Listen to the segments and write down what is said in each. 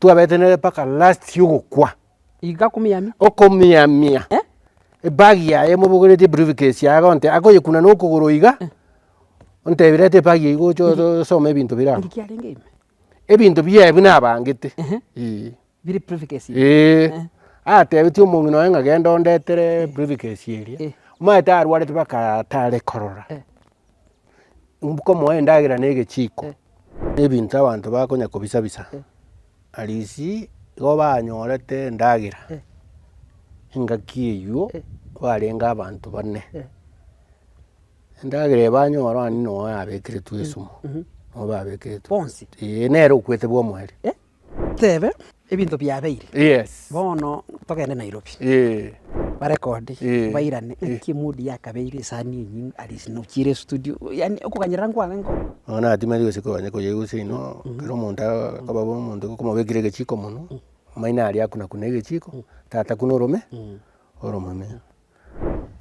Twabete nere mpaka last yogokwa. Iga akomiamia. Okomiamia. Ebag yaye emobogoretie ebriefcase yaye agonte akoyekuna na okogoro iga, ontebia reta ebag eywo gocha osome ebinto bire abwo. Nki kiarenge ime? Ebinto biaye buna abangete, eh. Bire briefcase ime? Eeh, atebetie omong'ina oye ng'a genda ondetere briefcase eria, omanyete arwarete mpaka tare korora, nkomoa endagera na egechiko, ebinto abanto bakonya kobisa bisa, Arisi igo banyorete endagera, engaki eywo barenge abanto bane, endagera eye banyora aria noo yabekeretwe esumu, noo babekeretwe Bonsi? eeh nere okwete bwa omoerio. Tebe ebinto biabeire. Yes. Bono togende Nairobi. Eh. Barekodi, Eh. bairane, naki emood yakabeire esani enyinga at least nochiire estudio yaani okoganyerera nkwarenge oo. Bono natimeti gose koganya koyegwa seino, ekero omonto akoba bo omonto okomobekera egechiko monwe, amaino aria akuna kuna egechiko, tata kuna orome, oromeme.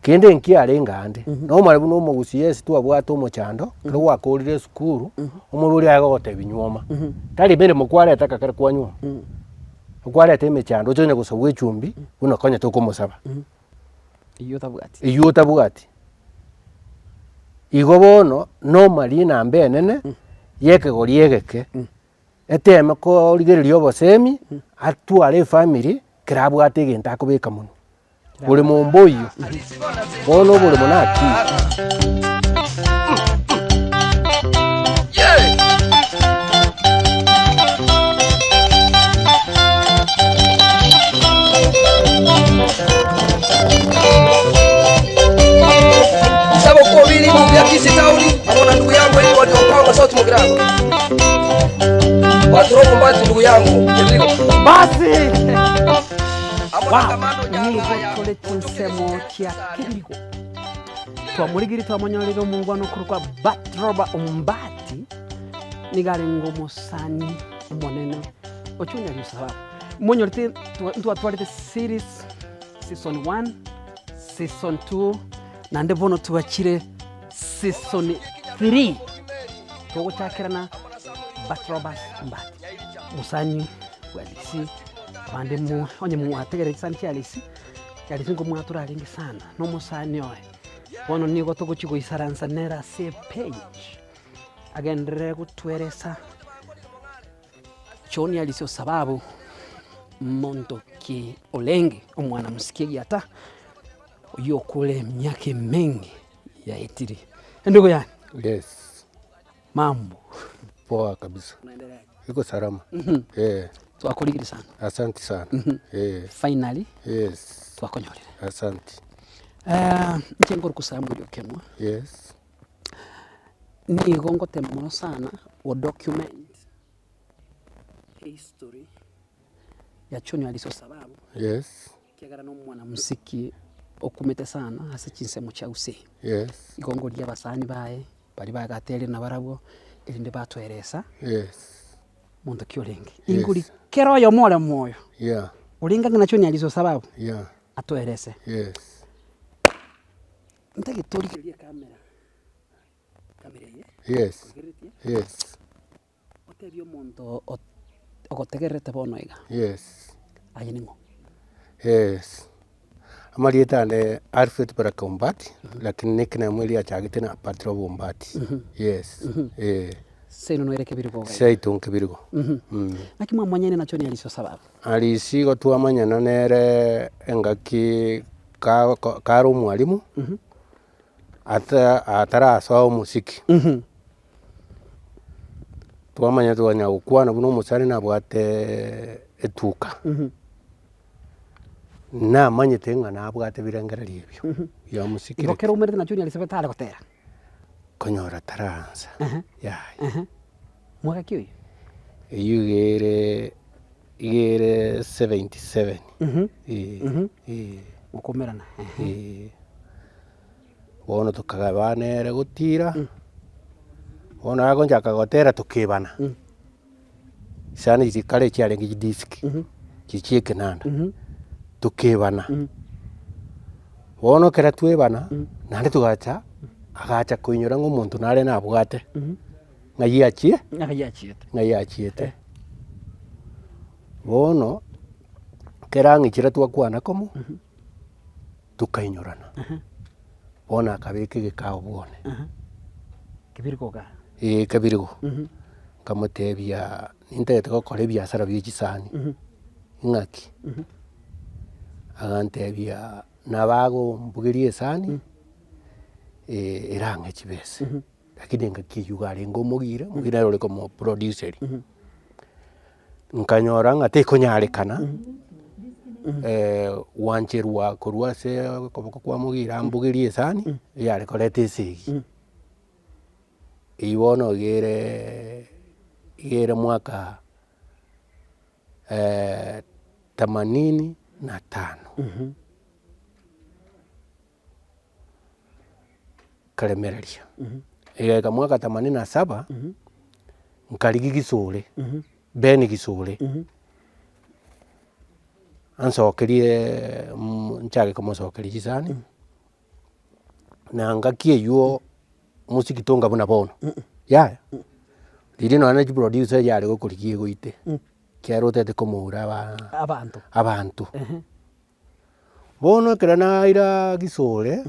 Kende nkiarenge ande, nomanye buna omogusii ase twabwate omochando, ekero gwakorire esukuru, omoibori aye agogotebia nywoma, tari meremo kwareta ekero kwanywa, okwareta emechando oche onya gosabwa echumbi buna okonyete okomosaba. Eywo otabwati. Eywo otabwati. Igo bono, nomari enamba enene, ya ekegori egeke, eteme korigereria obosemi, atware efamiri, ekero abwate egento akobeka monwe. Boremo mboiyo, bono oboremo nakire. Isabokobiri mbuya Kisii Town amo na ndugu yangu Edward Okongo South Mugirango. Watu Mbati ndugu yangu Kebirigo. Basi Wow! Nigo tore chinsemo chia kebirigo. Twamorigirie twamonyorire omongwana okorokwa Batroba Ombati, nigo arenge omosani omonene o Junior Lusababu. Monyorete ntwatwarete series season one, season two, naende bono twachire season three, togochakerana Batrobas Ombati, omosani bwa Kisii. Abande mo onye mwategerera chisani chia Alisi, Alisi nkomwatora arenge sana, na omosani oye. Bono nigo togochia goisaransa nere ase epage, agenderere gotweresa John Alisi osababu monto ki orenge omwana mosike egiata, oyio okure emiaka emenge yaetire. Endugu yane. Yes. Mambo. Poa kabisa. Iko salama. Eh. Twakorigiri sana. Asante sana. Eh. Finally. Yes. Twakonyorire. Asante. Eh, inche nkoruka Samuel Okemwa. Yes. Nigo ngotema mono sana go document history ya Junior Alice Osababu. Yes. Ekiagera nomwanamosiki okumete sana ase chinsemo chia Gusii. Yes. Igo ngoria abasani baye baria bagaterire nabarabwo erinde batweresa Yes. monto ki orenge. Yes. Ingori kera oyomo ore moyo Yeah. orenge ang'e na Junior Alice Osababu Yeah. atwerese. Yes. Ntagete torigererie ecamera, ecamera eye Yes. origereretie. Yes. Otebie omonto ogotegererete bono iga, Yes. aye ning'o? Yes. Amarieta ane Alfred Baraka Ombati, lakini nickname eria yachagete na Patrol Ombati. Yes. Eh. Seino noere kebirigo iga. Seito nkebirigo. Naki mwamwanyaine na John Alice Osababu? Alice igo twamanyana nere engaki ka- kare omwalimu, ata atarasoa omosiki. Twamanya twanya gokwana buna omosani nabwate etuka, namanyete ng'a nabwate ebirengererio ebio bia omosiki Igo ekero oumerete na Junior Elizabeth tare gotera? Konyora taraansa, yaya. Mwaka ki oyio? Eyio iga ere iga ere 77, eh, eh. Gokomerana, Eh. Bono tokagaba nere gotira, bono agonchaka gotera tokebana, chisani echi kare chiarenge chidisk, chiria chia ekenanda, tokebana. Bono ekero twebana, naende togacha, agacha koinyora ng'a omonto nare nabwate, ng'ai achie Ng'ai achiete. ng'ai achiete. Bono, ekero ang'ichire twakwana komo, tokainyorana. Bono akabeka egekao bwone. Kebirigo igaa. Eeh kebirigo. Nkamotebia, nintagete gokora ebiasara bia chisani, ing'aki? Agantebia, nabo agombugeria esani, erang'e chibesa. Lakini engaki eywo iga arenge omogire, omogire nere ore komoproduceria. Nkanyora ng'a tekonyarekana, gwancherwa korwa ase okoboko kwa omogire ambugerie esani, eyare koreta esegi. Eywo bono iga ere, iga ere mwaka themanini na tano. Nkaremereria, egaika mwaka themanini na saba, nkarigia gisore, Ben gisore, ansokerie nchake komosokeria chisani, na ngaki eywo mosiki tonga buna bono, yaya, riria nonya na chiproducer yare gokorigia egoite, ekiagera otagete komoura aba Abanto. abanto. Bono ekero naira gisore,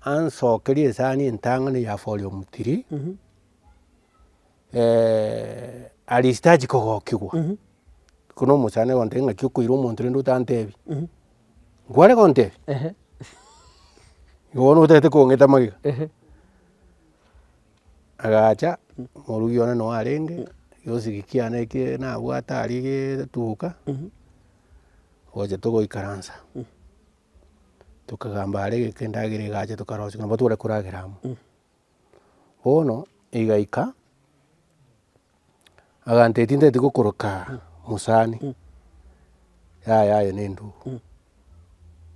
ansokerie esani entang'ani ya volume three, Alice tachi kogokigwa, buna omosani agontebia ng'aki okoira omonto rende otantebia, nkware gontebia? Igo bono otagete kong'ita magega. Agacha, omorugi one noo arenge, egosegi kiane eke nabwate aria getuka. Gocha togoikaransa, tokagamba are egeka endagera egacha tokarosia nabo tware koragera amo. Bono, egaika, agantebia tintageti gokoroka mosani, yaya aye na endugu,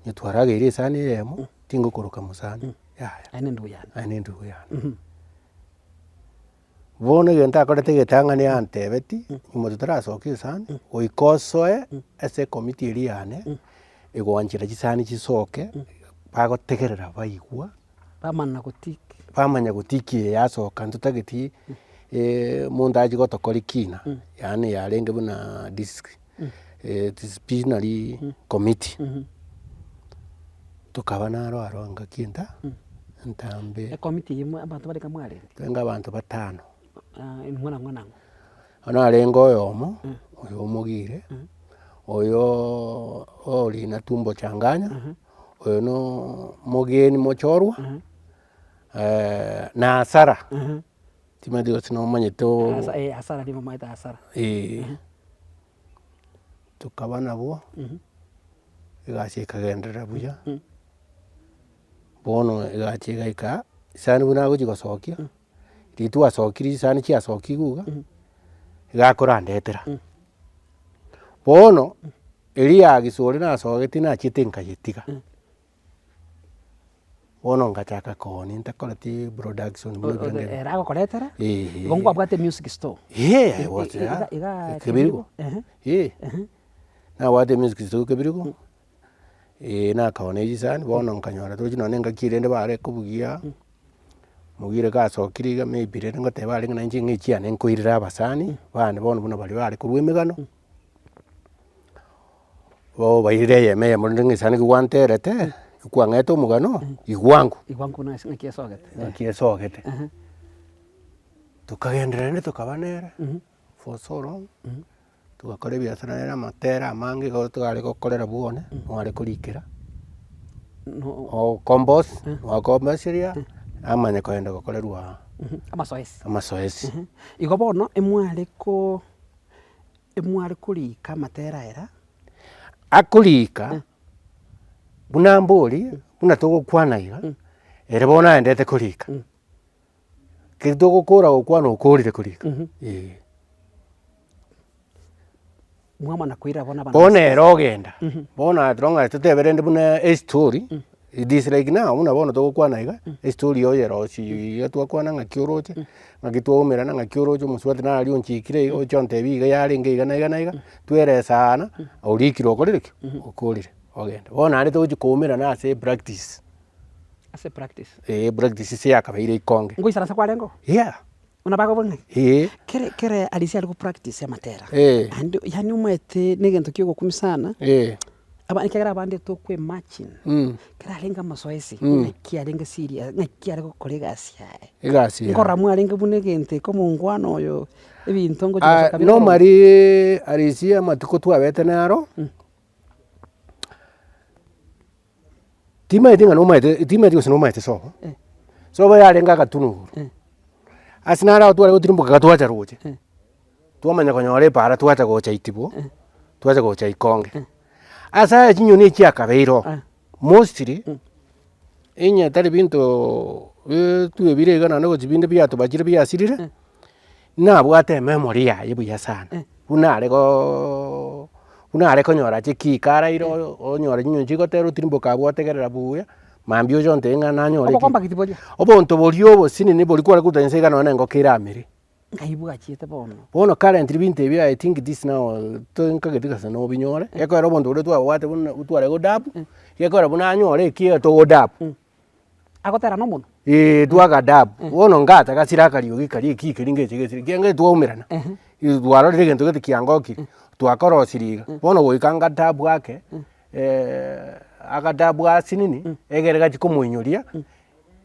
onye twarageire esani eyemo, tingokoroka mosani, yaya, Aye na endugu yane. aye na endugu yane. Bono egento akorete egetang'ani antebetie, nyuma totarasoka esani, goika osoe ase ekomiti eria yane, egoanchera chisani chisoke, bagotegerera baigwa, Bamana gotick. Bamanya gotick eye yasoka ntotageti monto achie gotokora kina, yaani yarenge buna disc disciplinary committee. Tokaba naro aro engaki enta entambe. Ekomiti eyio mwa abanto barenge mwarenge? Twarenge abanto batano. Inwe nang'o nang'o? Bono arenge oyomo, oyo omogire, oyo orina tumbo changanya, oyo no omogeni mochorwa, na Asara, timanyeti gose nomanyete oo. Asa eh Asara nigo omanyete Asara. Eh, tokaba nabwo, egasi ekagenderera buya, bono egacha egaika, chisani buna agochi gosokia, riria twasokirie chisani chiasokigwe iga, iga akorandetera. Bono, eria ya gisore nasogetie nachiete nkayetiga. Bono ngachaka koonia ntakoreti production buna O- o- ebirenge. Ere agokoretera, Eeh. igo nkwabwate music store. Eeh, I- I was i- there. iga- iga Kebirigo. Ehe. Eeh, nabwate music store Kebirigo, nakaonia chisani bono nkanyora tochi nonye engaki rende bare kobugia, mogire gasokire iga maybe rende ngoteba arenge nainche ng'a echiane nkoirera abasani, bane bono buna baria bare korwa emegano. Obairire eyemo eyemo rende ng'a esani gwanterete, kwang'ete omogano, igwango. Igwango buna ase ng'aki esogete. Ng'aki esogete. Tokagenderera rende tokaba nere, for so long, togakora ebiasara nere amatera amange igo tware gokorera bwone, nware korikera, okompose, gwakomposeria, amanye kogenda gokorerwa Amasoesi. amasoesi. Igo bono emware ko. Emware korika amatera aya? Akorika, buna mbori, buna togokwana iga, ere bono aendete korika. Keri togokora gokwana okorire korika, eh. Mwamana koira bono abana Bono ere ogenda, bono as long as totebe rende buna estory, it is like now buna bono togokwana iga, estory oyerosie iga twakwana ng'aki oroche, ng'aki twaumerana ng'aki oroche omosubati nare onchikire iga oche ontebie iga yarenge iga na iga na iga, tweresana, orikire okorire ki? Okorire, ogende. Bono naende togochi koumerana ase epractice. Ase epractice. Eeh epractice ase yakabeire ikonge. Ngoisaransa kwarenge oo? Yeah. Buna bagobua ng'a Eeh. kere kere Alice are go practice amatera, Eh. naende yaani omanyete na egento kia ogokumia sana, Eh. aba ekiagera abande tokwa imagine, Mm. ekero arenge amasoesi, Mm. ng'aki arenge serious, ng'aki are gokora egasi yaye. Egasi yaye. Nkorora mwarenge buna egento eke omongwana oyo, ebinto ngochi Ah, gosoka bire korwa. normally Alice amatuko twabete naro, Timaeti ng'a nomaete, timaeti gose nomaete sobo, Eh. sobo yarenge agatunu igoro, Eh. ase naro agwo tware gotirimboka iga twacha roche, Eh. twamanya konyora epaara twacha gocha itibo, Eh. twacha gocha ikonge. Eh. Ase aya chinyoni echi chiakabeire oo, Eh. mostly, Mm. onye tari binto twebire iga naende gochi binde biatobachire biasirire, Eh. Nabwate ememory yaye buya sana, Eh. buna are goo buna are konyora chikika araire oyo onyora chinyoni chigotera otirimboka abwo otegerera buya, mambia oche ontebie ng'a nanyore ki. Obokombagiti boria. Obonto boria obosinini boria kware koruta inse iga nonye na engoko eramere. Ngai bwachiete bono. Bono currently binto ebi I think this now to nkagete gose nobinyore, gekogera obonto boria twabwate buna tware godabu, gekogera buna anyore ekiagera togodabu. Agotera nomonwa. Eeh twagadabu, bono ngacha gasira akariogi karia eki keria ngeche gesire, ekiagera twaumerana, twarorire egento gete kiangokire, twakorosirie iga, bono goika ngadabu ake, agadabu asinini, egere gachie komoinyoria,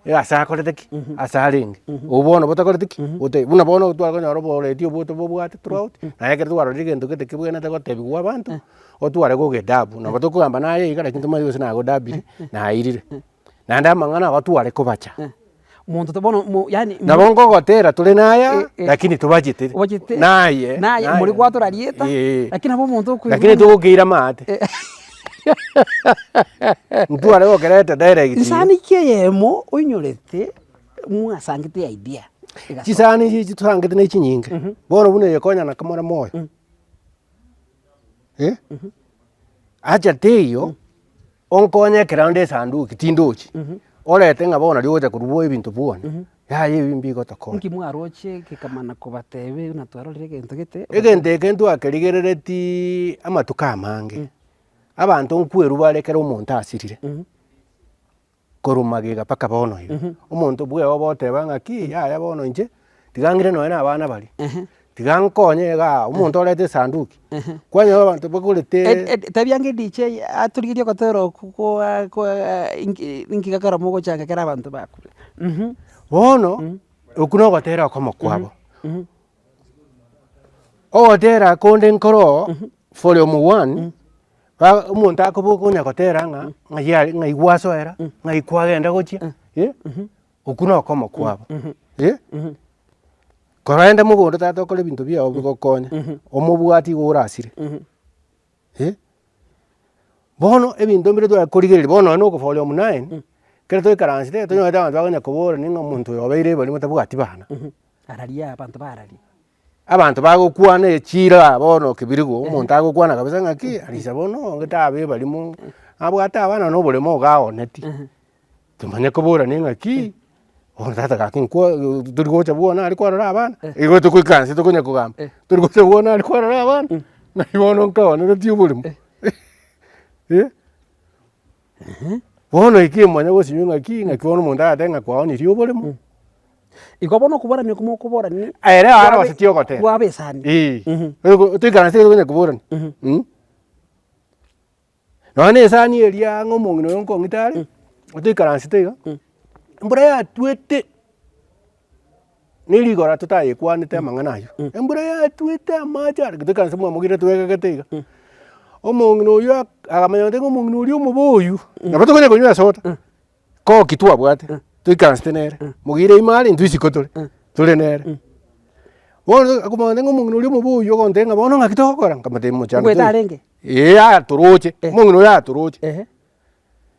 ase akorete ki? Ase arenge. Obwo bono botakoreti ki? Botaiyo. Buna bono tware konyora oboreti obwo tobobwate throughout, naye ekero twarorire egento gete kebwenerete gotebiwa abanto, otware gogedabu, nabo tokogamba naye iga lakini tomanyeti gose nagodabire, nairire. Naende amang'ana aba tware kobacha. Monto to bono mo yaani Nabo nkogotera tore naya, Eh, eh. lakini tobachete. Obachete. Naye. Naye, mori gwatora rieta, Eh. lakini nabo omonto okoigwa Lakini buna- togokeira amaate. Ntware gokereta direct. Nsani ki eyemo oinyorete mwasangete idea egasoka? Chisani echi chisangete ne chinyinge, bono buna eye konya nakamora moyo. Eh, acha teiyo. Onkonye ekero ande esanduki tindochi, orete ng'a bono rigocha korwa bwoye ebinto bwone, yaya ebi mbigotokonya. Nki mwaroche gekamana kobatebia buna twarorire egento gete? Egento eke ntwakerigereretiiii amatuko amange, abanto nkwerwa bare ekero omonto asirire, korwa magega mpaka bono iga. Omonto bweo oteba ng'aki yaya bono inche, tiga ng'ire nonye na abana baria. Tiga nkonye igaa, omonto orete esanduki, kwanyora abanto bagorete. Tebia ng'a edicha eye atorigerie ogotera okwo kwa kwa inki inki gekero mogochanga ekero abanto bakure. Bono, okwo na ogotera okomo kwabo. Ogotera konde nkoroo, volume one, ba omonto akoboka onya gotera ng'a ng'ai are ng'ai gwasoera, ng'ai kwagenda gochia, eh, okwo na okomo kwabo, eh. Korende mogondo tata okore ebinto biago bigokonya, omobwati igo orasire, eh. Bono ebinto mbire tware korigereria, bono nonye na okoforia omunaini, ekero toikaransete, tonyorete abanto bakonya koborania ng'a omonto oyo obeire ebarimo tabwati bana. Araria abanto bararia. Abanto bagokwana echira bono kebirigo, omonto agokwana kabisa ng'aki, arisa bono onge tabe ebarimo, abwate abana na oboremo iga aoneti. Tomanye koborania ng'aki, bono tata gaki nkwa tori gocha bwone aria kwarora abana, igo togoika nse tokonya kogamba, tori gocha bwone aria kwarora abana, naki bono nkaoneretie oboremo eh. Bono eki manya gosinywa ng'aki, ng'aki bono omonto aratebe ng'a kwaonirie oboremo. Igo bono okoborania okwo mokoborania, Ere arosetie ogotera. bwabe esani. Eeh, toikaranse tokonya koborania. Nonya na esani eria ng'a omong'ina oyo nkong'ita are, otoikaransete iga, embura yatwete, na erigoro totayekwanete amang'ana aywo, embura yatwete amache are toikaranse mwamogire twegegete iga, omong'ina oywo ak- akamanya goteba ng'a omong'ina oria omobe oywo, nabo tokonya konywa esoda, koki twabwate, toikaransete nere, mogire ime are intwe isiko tore, tore nere. Bono akomanya ng'a omong'ina oria omobe oywo ogontebia ng'a bono ng'aki togokora, nkamotebia mochando Ogwete toiyo. arenge? Eeh atoroche, omong'ina oyo atoroche. Ehe.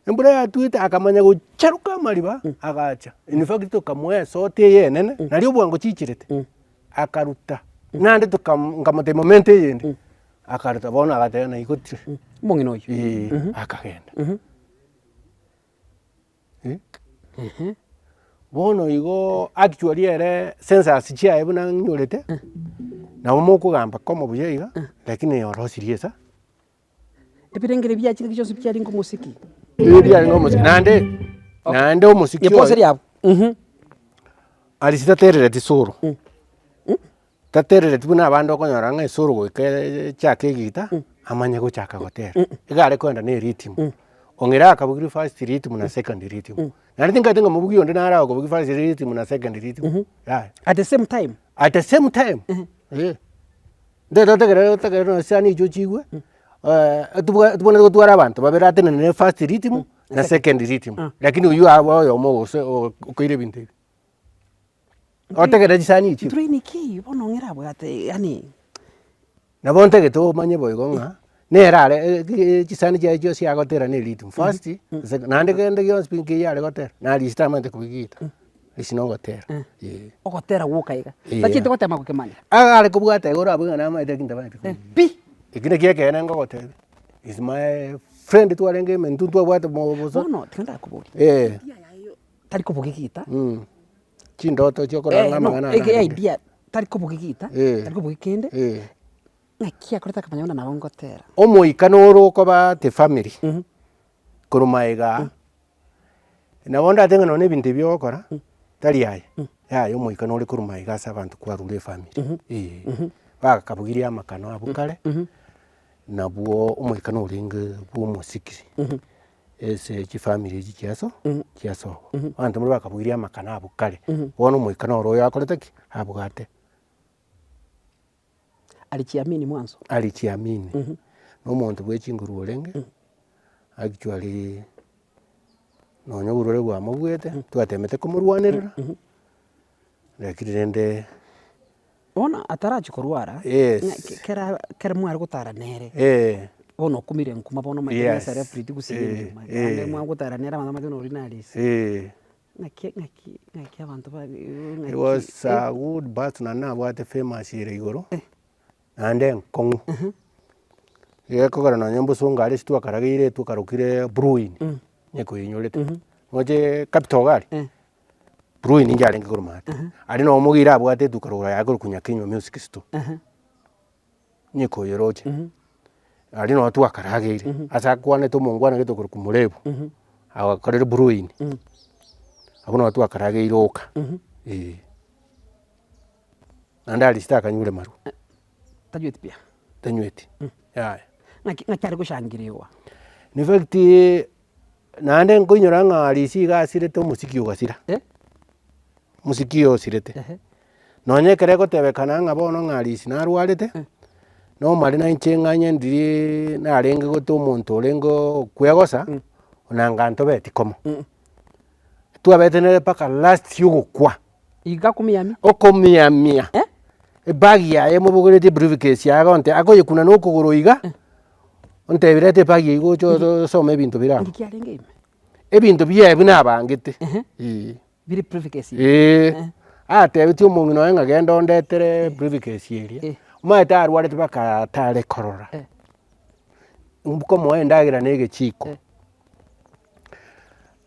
Embura yatwete akamanya gocharuka amariba, agacha. In fact tokamoa esoti eye enene, naria obwango chicherete, akaruta. Naende tokam nkamotebia momenta eyende, akaruta bono agateba naigotire. Omong'ina oyio. Eeh, akagenda. Bono igo actually ere census chiaye buna ng'inyorete, nabo mokogamba komo buya iga, lakini orosirie esa. Ebirengeri bia chingaki chionsi biarenge omosiki. Ebi biarenge omosiki, naende naende omosiki Epose oye, riabo. Arisitaterereti solo. Taterereti buna abande okonyora ng'a esoro goika echake egita, amanye gochaka gotera. Iga are koenda na erithimu. Ong'ira akabugia first rhythm na second rhythm. Naende tinkaete ng'a mobugi onde nare agokobugia first rhythm na second rhythm, yaya. At the same time? At the same time, eh. Ntagete otegerere otegerere nonya chisani echio ochigwe, tobwa tobwenerete gotwara abanto babere atenenere first rhythm na second rhythm, lakini oywo abe oyomo gose okoira ebinto ebi. Otegerere chisani echio. Brain ki bono ng'ira abwate yaani. Nabo ntagete omanye boigo ng'a, nere are chisani chiaye chionsi agotera ne rhythm, first, second, naende kende gionsi pi nkeiyo are gotera, na Arisi tamanyete kobugia egita, Arisi nogotera, eh. Ogotera gwoka iga, tachieti gotema gokemanya. Iga are kobwata igoro abwo ng'a namanyete lakini tamanyeti kobugia. Pi! Eki nakio ekeene ngogotebia, is my friend twarenge ime intwe ntwabwate bosa. Bono tiga ndakoborie, Eh. tari kobugia egita. Chindoto chiokorora ng'a amang'ana aya narenge. Idea tari kobugia egita, tari kobugia kende, ng'aki akorete akamanya buna nabo ngotera. Omoika noro okoba ate family, korwa magega, nabo ndate ng'a nonye ebinto ebi ogokora, tari aye, yaya omoika nore korwa magega ase abanto kwarure efamiri, eh. Bagakabugirie amakano abwo kare, nabwo omoika norenge bwa omosiki. Ase chifamiri echi chiaso chiasobo, abanto mbare bakabugirie amakano abwo kare, bono omoika noro oyo akorete ki? Abwate. Alichiamini mwanzo. Alichiamini, na omonto bwe chinguru orenge, actually nonya oborwaire bwamobuete, twatemete komorwanerera, lakini rende. Bono atarachia korwara, Yes. ng'a kera kera mware gotara nere, Eh. bono okumire nkuma bono omanyete Yes. ng'a celebrity gusii Eh, engima, naende eh. mwagotara nere abanto bamanyete ng'a oria nare ise. Eh. Ng'aki ng'aki ng'aki abanto ba He was a good person naende nabwate famous ere igoro, naende enkong'u. Gekogera nonye mbosongo aria ase twakarageire twakarokire Blue Inn, onye koinyorete, roche Capital iga aria. Blue Inn inche arenge korwa maate, aria noo omogiri abwate eduka rogoro yaye korokwa Nyakinyua Music Store, onye koyeroche, aria noo twakarageire, ase akwanete omongwana gete okorokwa Murebu, agakorire Blue Inn, abwo noo twakarageire oka, eh. Naende aria takanyure marwa. Tanyweti pi? Tanyweti, yaya. Ng'aki ng'aki are goshangiriwa? In fact. Naende nkoinyora ng'a Arisi iga asirete omosiki ogasira, omosiki oyo osirete. Nonye ekero egotebekana ng'a bono ng'a Arisi narwarete, nomare na inche ng'anye ndiri narenge gote omonto orenge okwegosa, onanga ntobeti komo. Twabete nere mpaka last ya ogokwa. Iga akomiamia. Okomiamia, ebag yaye emobogoretie ebriefcase yaye agonte akoyekuna na okogoro iga. Ontebie reta ebag eywo gocha osome ebinto bire abwo. Nki kiarenge ime? Ebinto biaye buna abangete, eh. Bire briefcase ime? Eh, atebetie omong'ina oye ng'a genda ondetere briefcase eria, omanyete arwarete mpaka atare korora, nkomoa endagera na egechiko,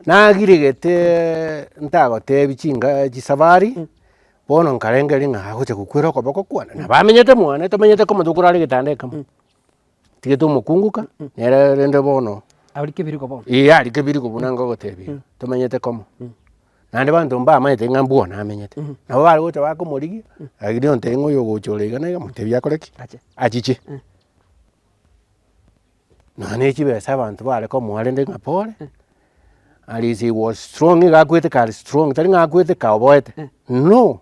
nagiregete ntagotebia chinga chisafari, bono nkarengereria ng'a agocha gokwera okoboko kwane, nabo amenyete mwane tomenyete komo tokorara egetanda ekemo. Tigete omokungu ka, nere rende bono. Aria kebiriko bono. Ee aria kebiriko buna ngogotebia iga, tomenyete komo. Naende abanto mbamaete ng'a mbwono namenyete. Nabo bare gocha bakomorigia, lakini ontebie ng'a oyo ogocha ore iga na iga, motebie akore ki? Ache. Achiche. Nonya ne chibesa abanto bare komoa rende ng'a pore, at least he was strong iga akwete kare strong, tari ng'a akwete kaoboete, no.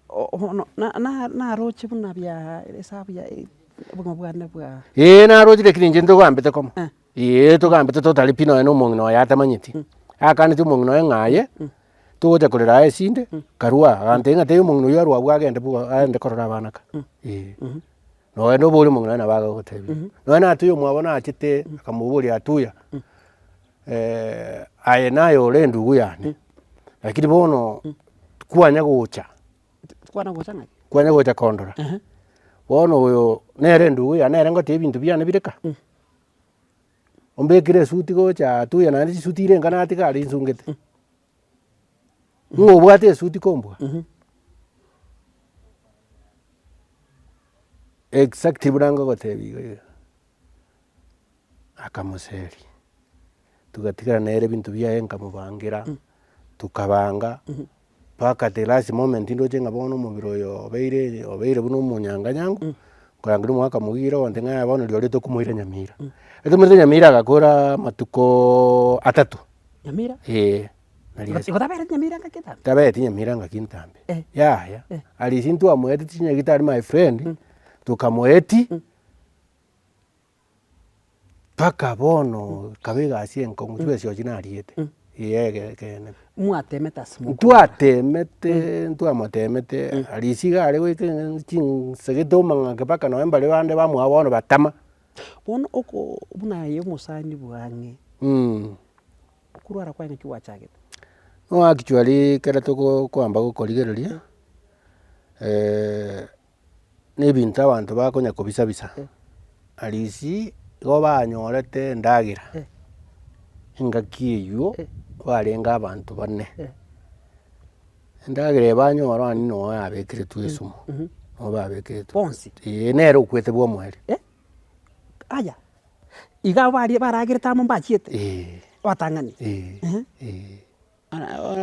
Bono naroche buna bia esabu ya obogima bwane bwa. Eeh naroche lakini inche ntogambete komo, eeh togambete totari pi nonya na omong'ina oye atamanyeti, akaneti omong'ina oye ng'a aye, togocha korera aye esinde, karua agantebia ng'a tebia omong'ina oywo arwe abwo agende bwo agende korora abana ka, eh. Nonya na oborie omong'ina oye nabo agogotebia. Nonya na atuya omwabo nachete, akamoboria atuya, aye naye ore endugu yane, lakini bono kwanya gocha, Kwana gocha ng'aki? kwanya gocha kondora, bono oyo nere endugu yane nere ngotebi ebinto biane bire ka, ombekere esuti gocha atuya naende chisuti ire enka natiga aria nsungete, ng'o obwate esuti kombua? Exactly buna ngogotebia iga iga. Akamoseria, togatigana nere ebinto biaye nkamobangera, tokabanga. Mpaka the last moment ndoche ng'a bono omobere oyo obeire obeire buna omonyanganyangu, nkorangeria omogaka mogiire ogontebia ng'a yaya bono rirorio tokomoira Nyamira. Ekero tomoirete Nyamira agakora amatukooo atato. Nyamira? Eeh, nari ase. Igo tabereti Nyamira ngaki ntambe? Tabereti Nyamira ngaki ntambe, Eh. yaya. Eh. Aria ase ntwamoeti chinyagitari my friend, tokamoeti. Mpaka bono ekaba egasi enkong'u chibesa echio nariete, eeh ekeene. Mwatemete ase mokogora. Ntwatemete ntwamotemete arisi iga are goika chinsegete omong'ake mpaka nonye mbare bande bamwabo bono batama. Bono oko buna aye omosani bwang'e, okorwara kwaye naki gwachagete? No actually ekero togokoamba gokorigereria. na ebinto abanto bakonya kobisa bisa, arisi igo banyorete endagera, engaki eywo barenge abanto bane, endagera eye banyora onye noo yabekeretwe esumu, noo babekeretwe Bonsi? eeh nere okwete bwa omoerio. Aya, iga baria baragerete amo mbachiete? Eeh. Abatang'ani? Eeh, eeh.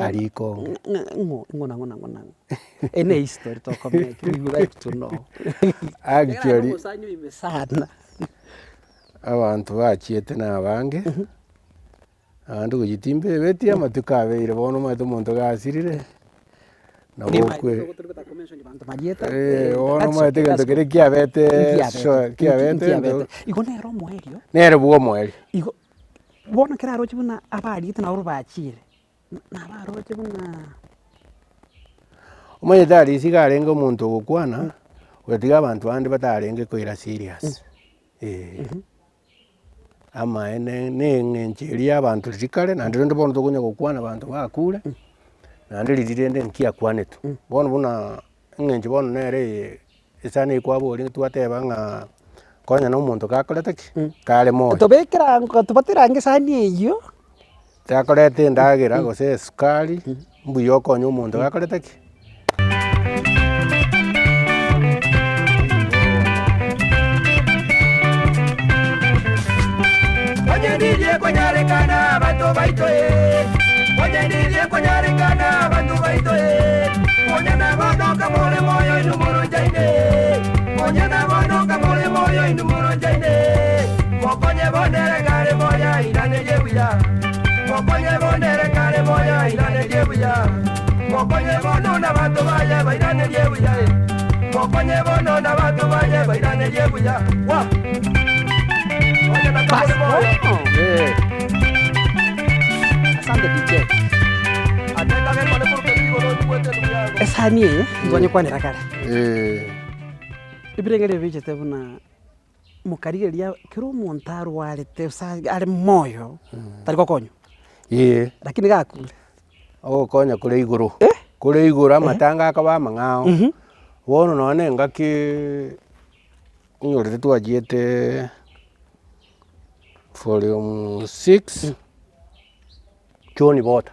Arikonge. Ng'o ng'o nang'o nang'o nang'o. Eye ne history tokomeka we would like to know. Actually, Omosani oime sana. abanto bachiete na abange, naende gochia timbebetie amatuko abeire bono omanyete omonto gasirire, nabo okwe bono omanyete egento keria kiabete so kiabete Nkiabete. Igo nere omoerio. Nere bwa omoerio. Igo. Bono ekero aroche buna abariete nabo bachiire, nabaroche buna. Omanyete Arisi iga arenge omonto ogokwana, ogatiga abanto bande batarenge koira serious, eh. Amaene na eng'encho eria ya abanto riria kare, naende rende bono tokonya gokwana abanto bakure, naende riria rende nkiakwanetwe. Bono buna eng'encho bono nere eye. Esani eye kwaboria twateba ng'a konya na omonto gakorete ki? Kare moyo. Tobekera tobatera ange esani eyio. Takoreta endagera gose esukari, mbuya okonye omonto gakorete ki? Onye ndirie konyarekana abanto baito ee, Onye ndirie konyarekana abanto baito ee. Konya nabono kamore moyo inwe moronchaine, Konya nabono kamore moyo inwe moronchaine, Mokonye bono ere kare moyo airanerie buya, Mokonye bono ere kare moyo airanerie buya, Mokonye bono nabanto baye bairanerie buya, Mokonye bono nabanto baye bairanerie buya. Wa! Konya na kamore moyo. Eh. Asante DJ. Esani eye ntwanyekwanera kare. Ebirengererio bichete buna mokarigereria kera omonto arwarete gose are moyo tari gokonywa. Eeh. Lakini gakure. Ogokonya kore igoro, kore igoro amatanga akaba amang'ao, bono nonye na engaki onyorete twachiete volume six. John Bota,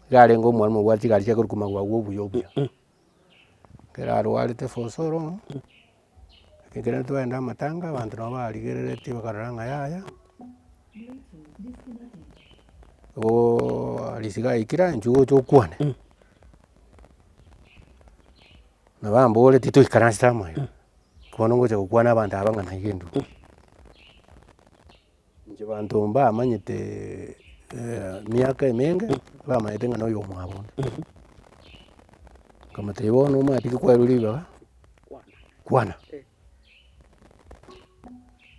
iga arenge omwalimu obwate chigari chia korokwa magwagwa obuya obuya. Ekero arwarete for so long, ekero twagenda amatanga abanto nabo barigereretie bakarora ng'a yaya, igooo risiko aikire inchuo oche okwane. Nabo amboretie toikaransete amo iga, bono ngocha gokwana abanto aba ng'a naiga enduru. Inche banto mbamanyete miaka emenge, bamanyete ng'a noyo omwabo onde. Nkamotebia bono omanyete ki kwarure ribaga, kwana.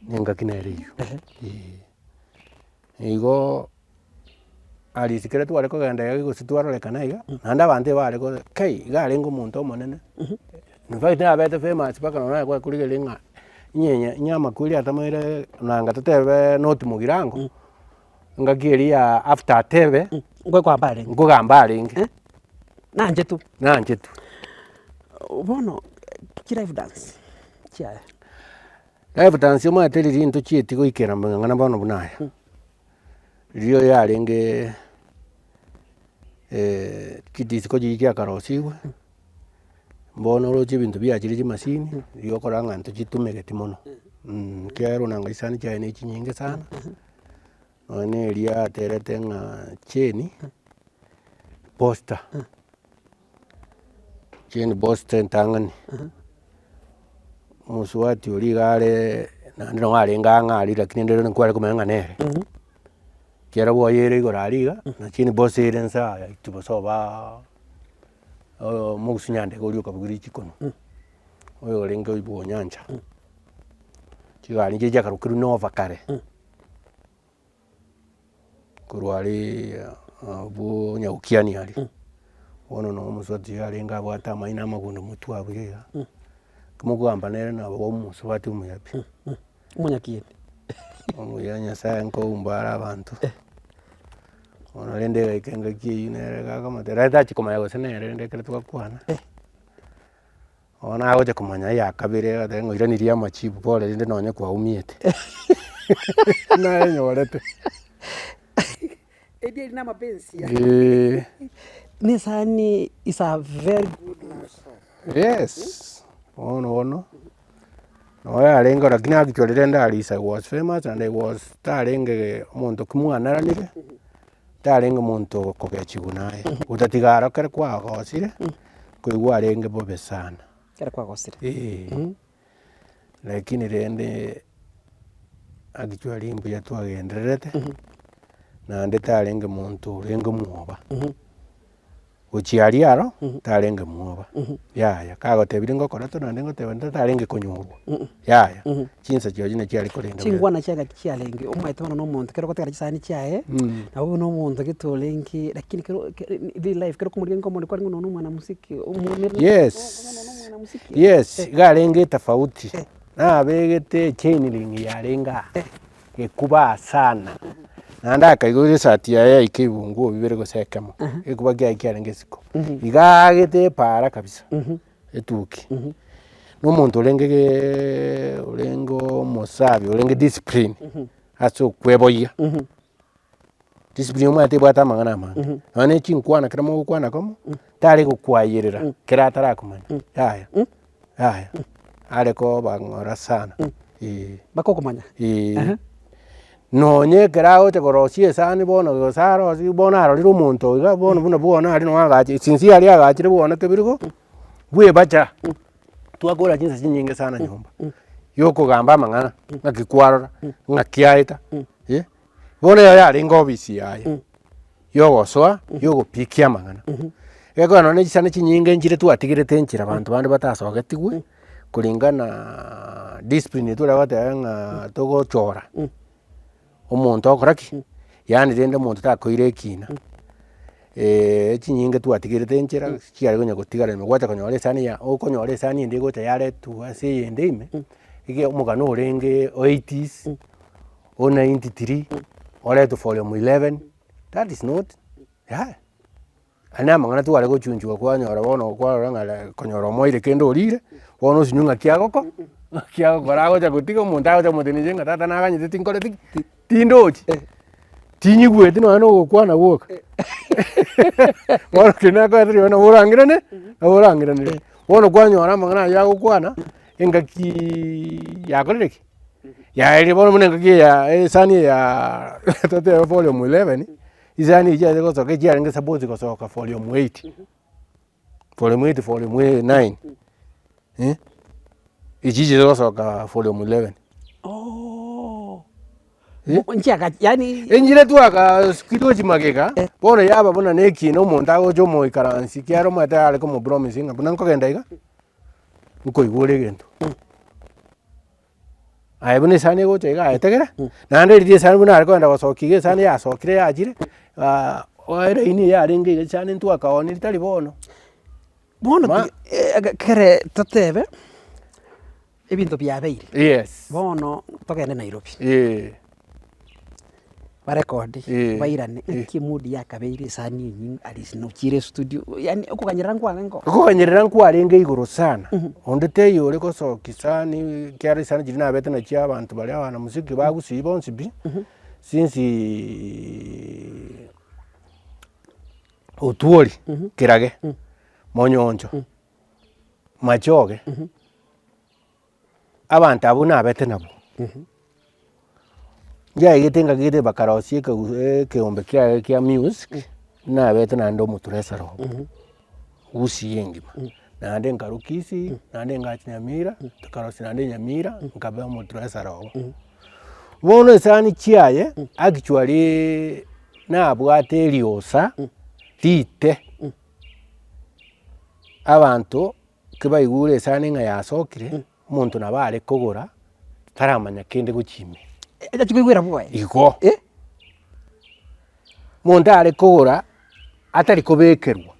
Na engaki nere eywo, eh. Igo arisi kere tware kogenda iga gose twarorekana iga, naende abanto ebare ko kai, iga arenge omonto omonene, in fact nabete famous mpaka nonye naye kwakorigereria ng'a inye inye amakweri atamoire nanga totebe not mogirango, engaki eria ya after atebe, Nkogamba arenge. nkogamba arenge. Nanchetwe. Nanchetwe. Bono chilive dance chiaye. Live dance omanyete riria ntochieti goikera mang'ana bono buna aya, riria yarenge chidisco chiria chiakarosiwe. Bono oroche ebinto biachire chimasini, riria okorora ng'a ntochitumegeti mono, ekiagera onanga chisani chiaye ne chinyinge sana, nonye na eria aterete ng'a cheni. Posta, Jane Posta entang'ani, omosubati oria iga are naende nabo arenge ang'e aria lakini rende rende nkware komanya ng'a nere. Ekiagera bwoye ere igoro aria iga, na Jane Posta ere nse aya itibo soba omogusu nyandege oria okabugirie chikonu, oyo orenge oibwa onyancha. Chigari nchiria chiakarokirwe Nova kare. Korwa aria abwo nyagokiani aria, bono noo omosubati oyio arenge abwate amaino amagundo motwe abwo iga, kimokogamba nere nabo omosubati omuya pi. Omonyakieni. Omuya Nyasaye nkoumba are abanto, bono rende egaika engaki eywo nere gakomotebia rende tachia komanya gose nere rende ekero twakwana. Bono agocha komanya eya kabere agateba ng'a oiranirie amachibu pore rende nonye kwaumiete. Nayenyorete. Ebi eri namapensi. Eeh. Nesani is a very good love song. Yes, bono bono, nabo yarenge lakini actually rende Arisa was famous and he was tarenge omonto ki mwanaranire. Tarenge monto okogechigwa naye, otatiga aro ekero kwagosire, koigwa arenge bobe sana. Ekero kwagosire. Eeh, lakini rende actually mbuya twagendererete, naende tarenge monto orenge mwoba. Gochia aria aro, tarenge mwoba, yaya, kagotebirie ngokora to naende ngoteba nto tarenge konyorwa, yaya, chinsa chiaye nachi chiare korenda buya. Chinkwana chiaye naki chiarenge, omanyete bono na omonto ekero ogotigara chisani chiaye, nabo buna omonto gete orenge lakini kero real life kero okomorigia nkomori kwarenge nonya na omwanamuziki omwomere Yes, yes, iga arenge etofauti, nabegete echain ring yarenge aa. Gekubaa sana, naende akaigwa esati yaye yaika ebunguo bibere gose ekemo, egekuba kiaye kiarenge isiko. Iga aagete epaara kabisa, etuki. Na omonto orenge geee orenge omosabi orenge discipline, ase okweboyia, discipline omanyete ebwate amang'ana amange, nonye na chinkwana ekero mogokwana komo, tari gokwayerera kero atarakomanya, yaya. Yaya, are koba ng'ora sana, eh. Mpaka okomanya. Eeh. Nonye ekero agocha korosia esani bono gose arosie bono arorire omonto iga bono buna bwono aria noo agache since aria agachire bwono kebiriko, bwebacha, twakora chinsa chinyinge sana nyomba, ya okogamba amang'ana, ng'aki kwarora, ng'aki aeta, eh, bono eywo yarenge ofisi yaye. Yogosoa, yogopikia amang'ana. Egekogera nonye chisani chinyinge nchire twatigerete enchera abanto bande batasogetigwe, kulingana discipline tore goteba ng'a togochora, omonto okora ki? Yaani rende omonto takoira ekina, echinyinge twatigerete enchera, chiare konya gotigara ime gwacha konyora esani ya okonyora esani ende egocha yaretwa ase eyende ime, ege omogano orenge o eighties. O 93 oretwe volume 11 that is not yaya. Aye na amang'ana tware gochunchugwa kwanyora bono kwarora ng'a konyora omoeire kende orire, bono osinywe ng'aki agoko ng'aki agokora agocha gotiga omonto agocha komotenenia ng'a tata naganyete tinkoreti ki? Tindochi, tinyigweti nonya na ogokwana gwoka. Bono keri nakoete rirorio nabo orang'irane, nabo orang'iranere. Bono kwanyora amang'ana aywo agokwana, engaki yakorire ki? Yaeria bono buna engaki eye ya esani eye ya totebe volume 11, esani eywo chiaye gosoka echiarenge supposed gosoka volume 8, volume 8 volume 9 eh, echi chiria gosoka volume 11. Ooh. Eh? Nchiaga yaani Enchera twagasikirwe chimagega, bono yaba buna na ekina omonto agocha omoikaransi ekiagera omanyete are komopromise ng'a buna nkogenda iga, nkoigwa ore egento. Aye buna esani egocha iga aye tegera, naende riria esani buna are kogenda gosokia iga esani yasokire yachire, eraini eye yarenge iga chisani ntwakaoniri tari bono. Bono Ma- ti- kere totebe, ebinto biabeire, Yes. bono togende Nairobi. Eh. Barekodi, Eh. bairane, Eh. naki emood yakabeire esani enyinga aris nochiire estudio, yaani okoganyerera nkwarenge oo. Okoganyerera nkwarenge igoro sana, onde teiyo ore gosokia sani ekiagera chisani chiria nabete nachio abanto baria abanamuziki ba gusii bonsi pi, since Otwori, Kerage, Monyoncho, Machoge, abanto abwo nabete nabwo, nchaigete ngaki gete bakarosia ekegu ekeombe kiaye kia music. Nabete naende omoturesera obo, gusii engima, naende nkarwa Kisii, naende ngacha Nyamira, tokarosia naende Nyamira, nkaba omoturesera obo. Bono esani chiaye, actually nabwate eriosa riite, abanto kibaigure esani ng'a yasokire, omonto nabo are kogora, taramanya kende gochia ime. Achi koigwera bwoye. Igo. Monto are kogora atari kobekerwa.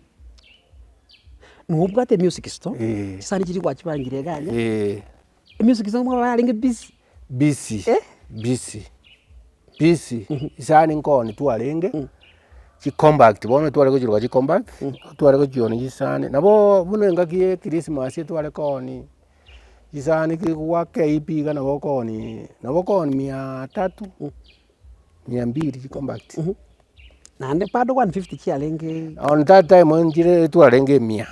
Nobwate emusic store, Eh. chisani chiria gwachibangire iga aria, Eh. emusic store nigo yarenge busy. Busy, Eh? busy, busy, chisani nkooni twarenge, chicompact bono tware gochiroka chicompact, tware gochionia chisani, nabo buna engaki ya ekrismasi tware koonia chisani goaka eip iga nabo okoonia, nabo okoonia mia tatu. Mia mbili chicompact. Naende bado 150 chiarenge. On that time nchire twarenge emia.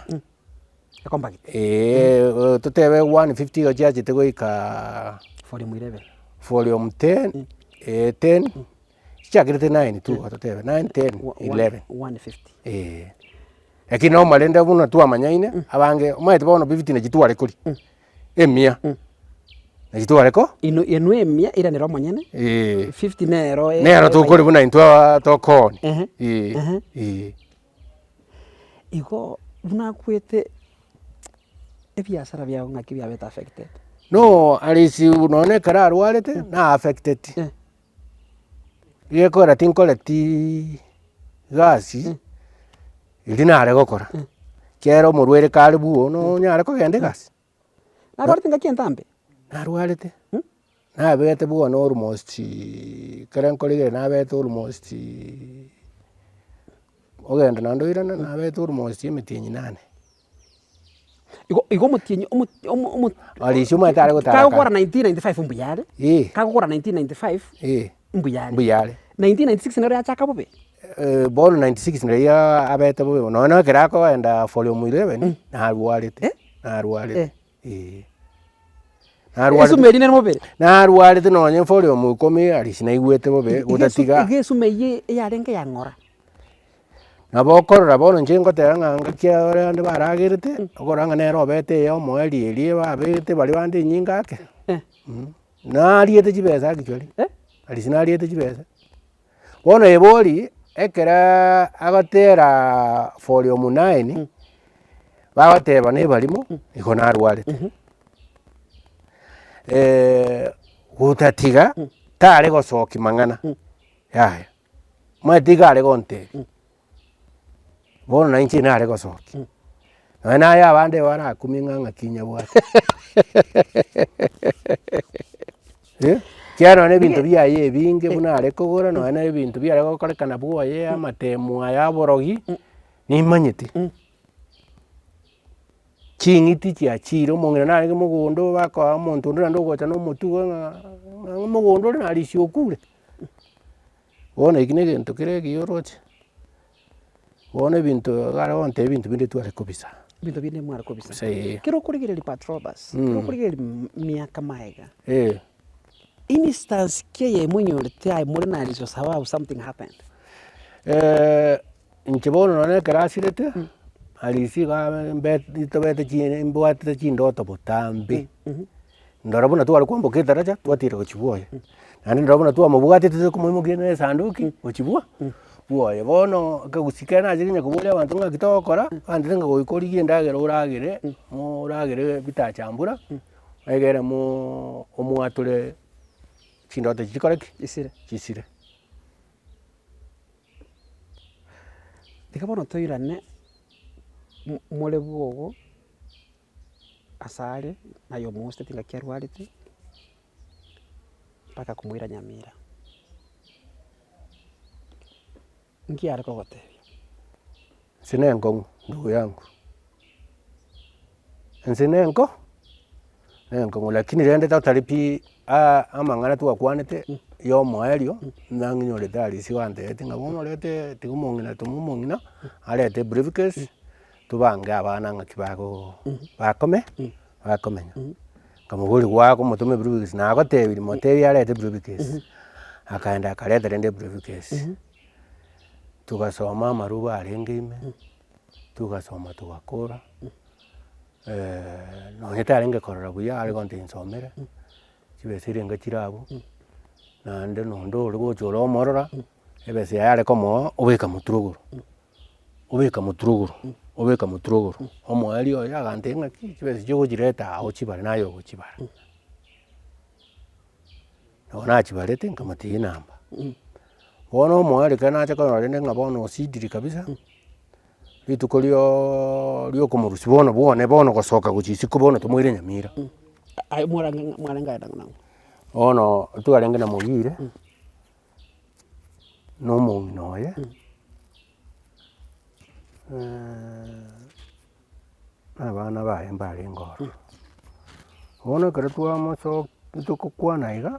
Ecompact. Eeh totebe 150 iga chiachete goika. Volume 11. Volume 10, eh 10, chiakerete nine tu igo totebe, nine, ten, 11. 150. Eeh. Lakini noma rende buna twamanyaine, abange omanyete bono 50 nachi tware koria, emia. Nachi tware ko. Ino inwe emia iranera omonyene, Eeh. 50 nero e- Nero tokori buna intwe aa tokoonia, Ehe, eeh, ehe. eeh. Igo buna akwete ebiasara biago ng'aki biabete affected? No arisi nonye ekero arwarete, na affecteti. Eh. Gekogera tinkoreti gasi, eria nare gokora, ekiagera omorwaire kare bwono nonyare kogenda egasi. Narwarete engaki entambe? Narwarete, nabete bono almost ekero nkoregire nabete almost ogenda naende oirane nabete almost emetienyi nane. Igo igo omotienyi omo omo omo Arisia omanyete are gotara kare. kagokora 1995 mbuya are, Eh. kagokora 1995 Eh. mbuya are. Mbuya are. 1996 nero yachaka bobe? Bono 96 nero abete bobe nonya na ekero akoenda volume 11 narwarete, Eh? narwarete eh. Esuma eria nere mobere? Narwarete nonya volume ikomi arisia naigwete bobe gotatiga. Iga esuma eyio eyarenge yang'ora. Nabo okorora bono inche ngoteba ng'a ngaki ore ande baragerete, okorora ng'a nere obete eye omoerio eria babegete baria bande enyinga ake, nariete chibesa actually, arisia nariete chibesa. Bono ebori, ekero agotera volume nine, bagoteba na ebarimo, igo narwarete. Gotatiga, tare gosokia mang'ana, yaya, omanyete iga are gontebia, bono na inche nare gosokia. Nonya naye abande barakumie ng'a ng'aki nyabwate. Ekiagera nonya na ebinto biaye ebinge buna are kogora, nonya na ebinto biare gokorekana bwoye, amatemo aya aborogi, nimanyete. Ching'iti chiachire, omong'ina narenge mogondo bakoa omonto onde naende ogocha na omotugo ng'a ng'a omogondo ore narisia okure. Bono eki na egento kere ekiya oroche. Bono ebinto iga are gontebia ebinto binde tware kobisa. Ebinto binde mware kobisa. Gose ee. Ekero okorigereria Patrobas, ekero okorigereria miaka maega, Eh. instance ki eyemo onyorete aye more na Alice sababu something happened? Inche bono nonye ekero asirete, Alice iga abe mbe tobete chi mbwatete chindoto botambe. Ndora buna tware kwamboka edaraja, twatira gochia bwoye, naende ndora buna twamobwatete tokomoimokia na esanduki gochia bwo bwoye. Bono ekegusii kere nachire konya koboria abanto ng'aki togokora, bantebia ng'a goika origie endagera oragere, mo oragere bitachambura, egere mo omwatore chindoto echi chikore ki? Chisire. Chisire. Tiga bono toirane mo more bwogo. Asare, naye omosete tingaki arwarete, mpaka komoira Nyamira. Nki are kogotebia? Ense na enkong'u ndugu yangu, ense na enko na enkong'u lakini rende totari pi amang'ana twakwanete ya omoerio, nang'inyorete aria gwantebetie ng'a bono orete tiga omong'ina toma omong'ina arete ebriefcase. Tobange abana ng'aki bago bakome bakomenya. Nkamoboria gwakomotoma ebriefcase nagotebirie motebie arete ebriefcase, akaenda akareta rende ebriefcase. Togasoma amaruba arenge ime, togasoma togakora, nonye tarenge korora buya are gontebia nsomere, chibesa erenge chire abwo, naende nonde ore gocha ore omorora, ebesa yaye are komoa obeka motwe rogoro, obeka motwe rogoro, obeka motwe rogoro, omoerio oye agantebia ng'aki chibesa echi ogochireta aa ochibare naye ogochibara. Nabo nachibarete nkamotigia enamba. Bono omoerio ekero nacha konyora rende ng'a bono osidire kabisa, rituko rioooo riokomorusia bono bwane bono gosoka gochia isiko bono tomoire Nyamira. Aye mwarange ng'a mwarenge aye nang'o nang'o? Bono twarenge na Mogire, na omong'ina oye, na abana baye mbarenge ororo. Bono ekero twamosokia togokwana iga,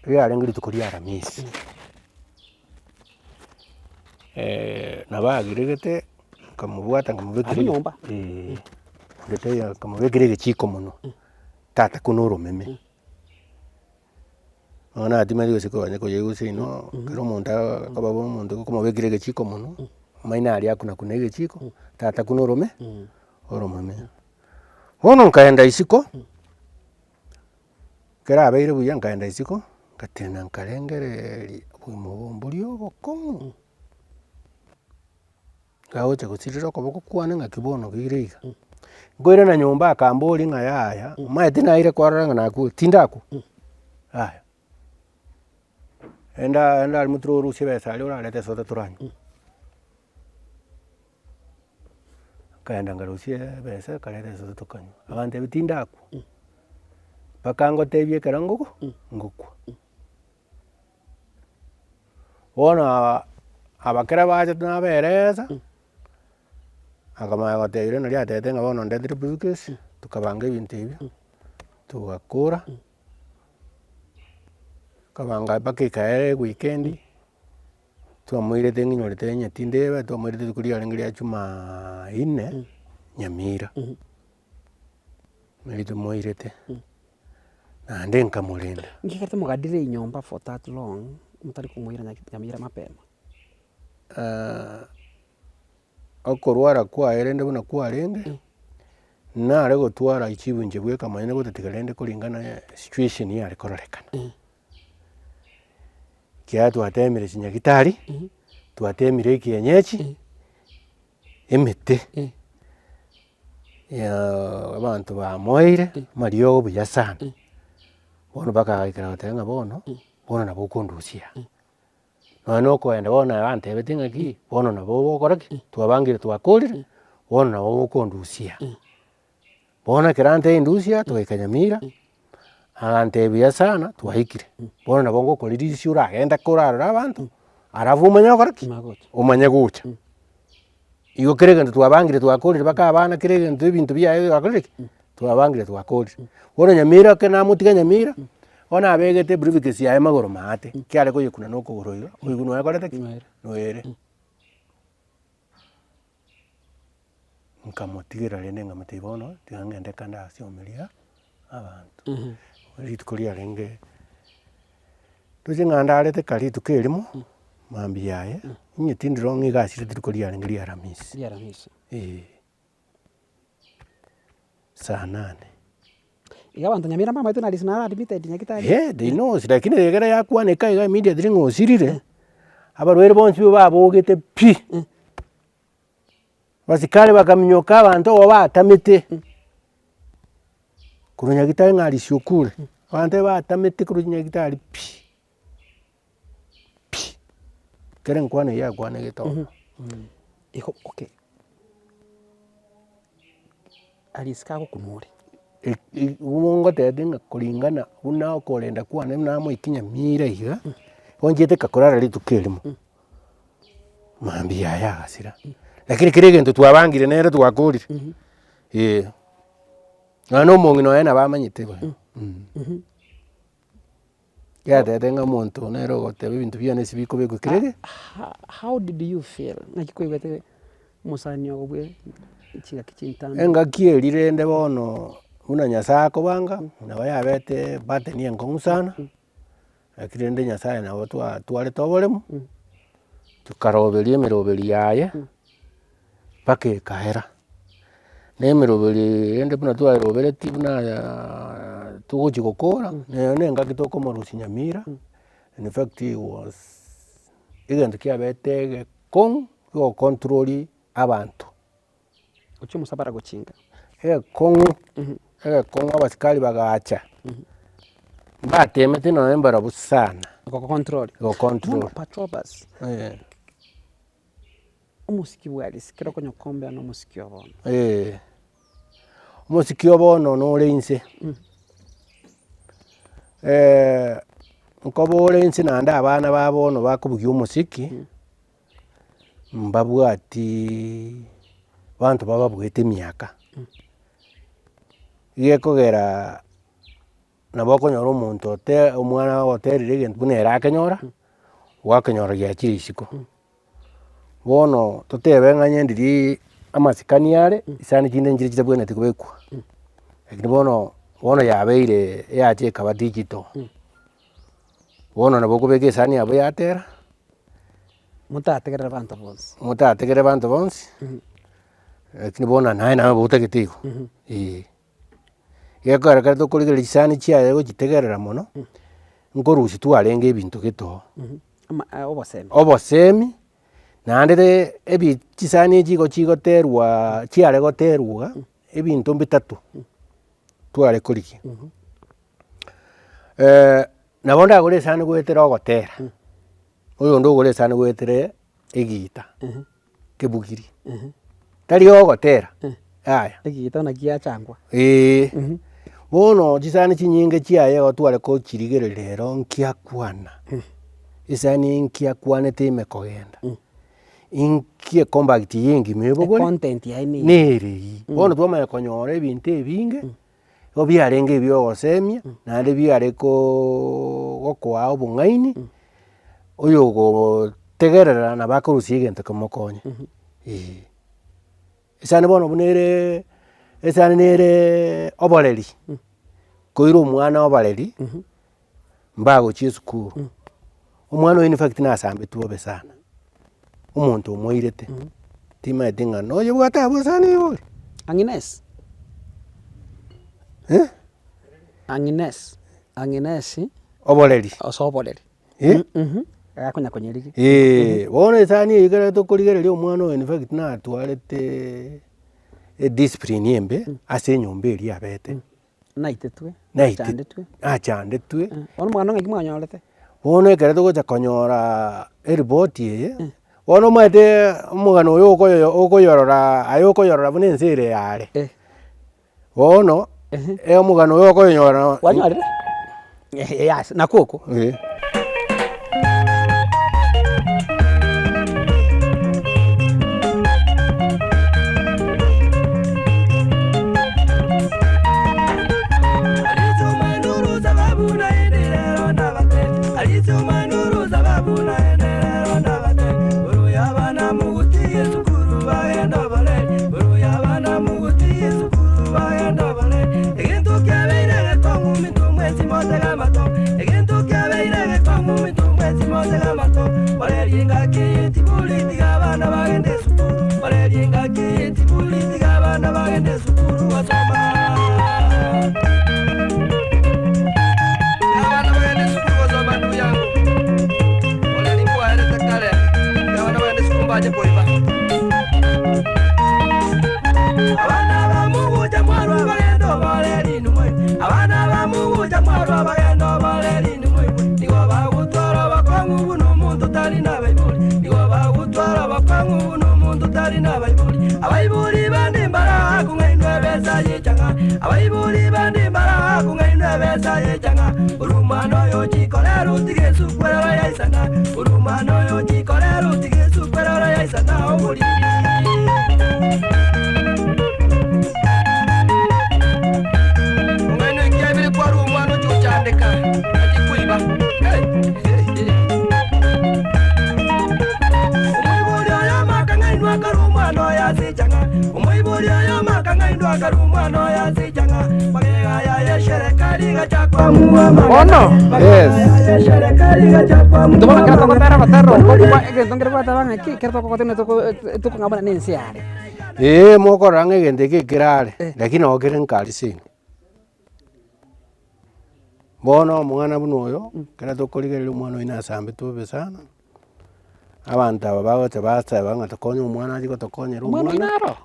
riarenge rituko ria aramisi, nabo agiregete, nkamobwata nkamobekera Abwo nyomba? eh, onde taiyo nkamobekera egechiko monwe, tata kuna oromeme. Nonya natimeti gose konya koyegwa seino, ekero omonto akoba bo omonto okomobekera egechiko monwe, amaino aria akuna kuna egechiko, tata kuna orome, oromeme. Bono nkaenda isiko, ekero abeire buya nkaenda isiko, ngatena nkarengereria obogima obo mbori obokong'u. Ngagocha gosirera okoboko kwane ng'aki bono keire iga. Nkoirana nyomba akamboria ng'a yaya, omanyete naire kwarora ng'a nakure, tindakwa, yaya. Enda enda aria motwe orusie ebesa aria orarete esoda toranywe. Nkaenda nkarusia ebesa nkareta esoda tokanywa, agantebia tindakwa, mpaka ngotebie ekero ngogo ngokwa. Bono aba aba kera bachete naberesa, akamanya gotebia rende naria atebete ng'a bono ndetere briefcase, tokabanga ebinto ebio, togakora, tokabanga mpaka ekaera ewikendi, twamoirete ng'inyorete onye tindeba, twamoirete rituko riarenge ria jumainne, nyamira. Nari tomoirete, naende nkamorenda. Nki ekerete mogadelay nyomba for that long, motari komoira Nyamira mapema? Okorwara kwaye rende buna kwarenge, nare gotwara echibu inche bweka monyene gotatiga rende koringana situation yare kororekana. Ekiagera twatemire chinyagitari, twatemire ekienyeji, emete. Abanto bamoeire amariogo buya sana, bono mpaka agaikera goteba ng'a bono, bono nabo okondusia. Nonya na okoenda bono naye bantebetie ng'aki, bono nabo ogokora ki, twabangire twakorire, bono nabo okondusia. Bono ekero antebia ndusia, togaika Nyamira, agantebia buya sana twaikire, bono nabo ngokoririsia oragende korarora abanto, alafu omanye gokora ki, omanye gocha. Igo kera egento twabangire twakorire mpaka abana kera egento ebinto biaye twakorire ki? Twabangire twakorire. Bono Nyamira ekero namotiga Nyamira, bono nabegete ebriefcase yaye magoro maate, kiare koyekuna na okogoro iga, oigwe nonya akorete ki? Noere. Nkamotigera rende nkamotebia bono, tiga ng'ende kande ase omeria abanto. Rituko riarenge. Ndoche ng'a ndarete kare rituko erimo, mambia yaye, onye tindi wrong iga asirete rituko riarenge ria aramisi, Ria aramisi. eh. Saa nane. Iga abanto Nyamira mbamaete na Arisi naro admitted nyagetari. Eh, they knows lakini ekero yakwaneka iga immediately ng'a osirire, abarwaire bonsi bo babogete pi. Abasikari bakaminyoka abanto obo batamete, korwa nyagetari ng'a Arisi okure, abanto batamete korwa nyagetari pi, pi, ekero enkwana eywo yakwanegete ororo. Igo okay, Arisi kagokunwa ore. Ngotebia ng'a kuringana buna okorenda kwane buna namoikia Nyamira iga, igo nchiete nkakorara rituko erimo, mambia yaye agasira, lakini kera egento twabangire nere twakorire, eh. Nonya na omong'ina oye nabo amanyete bono. Yatebete ng'a omonto nere ogoteba ebinto biane ase bikobekwa kera ege. How did you feel? Naki kwaigwete omosani ogo bwe chingaki chintambe? Engaki eria rende bono buna Nyasaye akobanga, nabo yabete burden enkong'u sana, lakini rende Nyasaye nabo twa twarete oboremu. Tokaroberia emeroberi yaye, mpaka ekaera. Na emeroberi rende buna twayeroberetie buna togochi gokora, nere na engaki tokomorusia Nyamira, in fact he was egento kiabete egekong'u gigocontrol abanto. Gochia omosabara gochinga. Egekong'u, egekong'u abasikari bagacha, mbatemete nonye mbarabwo sana. Gogocontrol. Gocontrol. Bono Patrobas, Eh. omosiki bwa risiki ekero okonya kombea na omosiki o bono. Eh, omosiki o bono nore inse, nkoba ore inse naende abana ba bono bakobugia omosiki, mbabwatiiii banto bababuete emiaka, gekogera nabo okonyora omonto ote omwana oterire egento buna ere akenyora, gwakenyora giachire isiko. Bono totebe ng'a onye ndiri amasikani are, chisani chinde nchire chitabwenereti kobekwa, lakini bono bono yabeire yacha ekaba digital. Bono nabo okobeka esani yabo yatera. Motategerere abanto bonsi. Motategerere abanto bonsi, lakini bono naye nabo otagete igo, eh. Gekogera ekero tokorigereria chisani chiaye gochitegerera mono, nkorusia twarenge ebinto gete oo. Ama obosemi. Obosemi, naende re ebi chisani echi igo chigoterwa chiare goterwa, ebinto mbitato tware korigia. Nabo ndagore esani goetera ogotera, oyonde ogore esani goetera egita, kebugiri, tari ogotera yaya. Egita naki giachangwa. Eeh, bono chisani chinyinge chiaye igo tware kochirigereria ero nkiakwana, esani eye nkiakwanete ime kogenda, inki ecompact eye engima ebogori, Econtent yaye neye. nere eywo. Bono twamanya konyora ebinto ebinge. Igo biarenge ebia ogosemia, naende biare koooo gokoa obong'aini, oyogotegerera nabo akorusia egento kemokonye, eh. Esani bono buna ereee esani nereee oboreri, koira omwana oboreri, mbagochia esukuru, omwana oywo in fact nasambetwe bobe sana, omonto omoirete, timanyeti ng'a noyebwate abwo esani iga oria. Agnes. Eh? Agnes, Agnes. Oboreri. Ase oboreri. Eh? Agakonya konyerigia. Eeh, bono esani eywo ekero tokorigereria omwana oyo in fact natwarete ediscipline embe ase enyomba eria abete. Naitetwe, Naite- achandetwe. achandetwe. Bono omogano ng'aki mwanyorete? Bono ekero togocha konyora eripoti eye, bono omanyete omogano oyo okoyo okoyorora aye okoyorora buna ense ere yare. Bono, omogano oyo okoyonyora. Kwanyorire? Ehe yas, nakwo okwo. Eh. Egento kiabeire egekong'u minto mwensi motege amato, Orerie engaki eye tibori tiga abana bagende esukuru, Orerie engaki eye tibori tiga abana bagende esukuru gosoma. Tiga abana bagende esukuru gosoma ndugu yangu, Oreri nkwaerete kare, tiga abana bagende esukuru mbache koiba. Abana ba mogocha mwarwa bagende oboreri inwe, Abana ba mogocha mwarwa bagende oboreri inwe, Nigo bagotwara obokong'u buna omonto tari nabaibori, Nigo bagotwara obokong'u buna omonto tari nabaibori. Abaibori bande mbarakong'ainwa ebesa y'echang'a, Abaibori bande mbarakong'ainwa ebesa y'echang'a, Ore omwana oyo ochikorera otige esukuru ero yaisana, Ore omwana oyo ochikorera otige esukuru ero yaisana oboriri. Omwene ekiabere kwarua omwana ochia gochandeka, achie koiba. Hey, hey, hey. Omoibori oyomo akang'ainwa akarua omwana oye ase echang'a, Omoibori oyomo akang'ainwa akarua omwana oye ase echang'a, Magega yaye esherekari. Bono, Yes. intwe bono ekero togotera ogotera oko kwa egento nkere gwateba ng'a ki, ekero tokogotera toko tokong'a buna na ense yare. Eeh mokorora ng'a egento eke ekere are, Eh. lakini nabo kere nkari seino. Bono omwana buna oyo, ekero tokorigereria omwana oyo nasambetwe bobe sana, abanto aba bagocha baseba ng'a tokonye omwana ache gotokonyera Omwana omwana. oino aro?